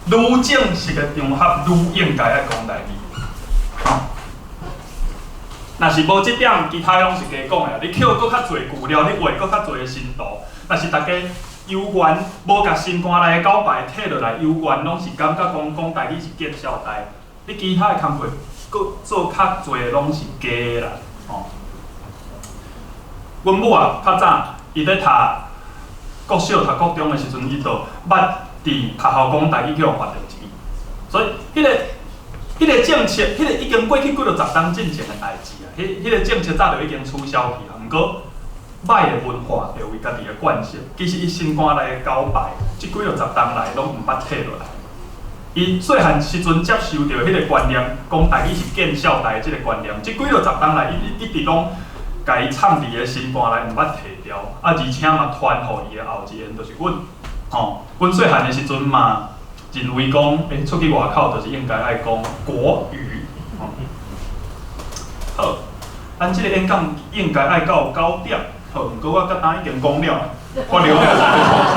愈正式的場合，愈應該愛講台語。若是無這點，其他攏是加講的。你抾閣較濟舊料，你畫閣較濟的新圖。若是大家猶原無共心肝內的九拜退落來，猶原攏是感覺講講台語是見笑代。你其他的工課，閣做較濟攏是假的啦。吼。阮母啊，較早伊咧讀國小、讀國中的時陣，伊就捌佇學校講台語去予罰著一次，所以彼個政策，彼個已經過去幾落十冬進前的代誌啊，彼個政策早就已經取消去啊。毋過歹的文化就為家己的慣性，其實伊心肝內的九拜，這幾落十冬來攏毋捌退落來。伊細漢時陣接受著彼個觀念，講台語是見笑代的這個觀念，這幾落十冬來，伊一直攏共伊藏佇伊的心肝內，毋捌提掉。啊，而且嘛傳予伊的後一個，就是阮。吼，阮細漢的時陣嘛，認為講，出去外口就是應該愛講國語。吼，好，咱這個演講應該愛到9點，好，毋過我佮當已經講了，我留了來創啥？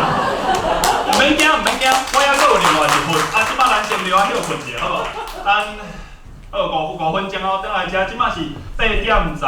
毋免驚，毋免驚，我猶閣有另外一份。啊，這擺咱先留仔歇睏者，好無？咱好五分鐘後轉來遮，這擺是8點十。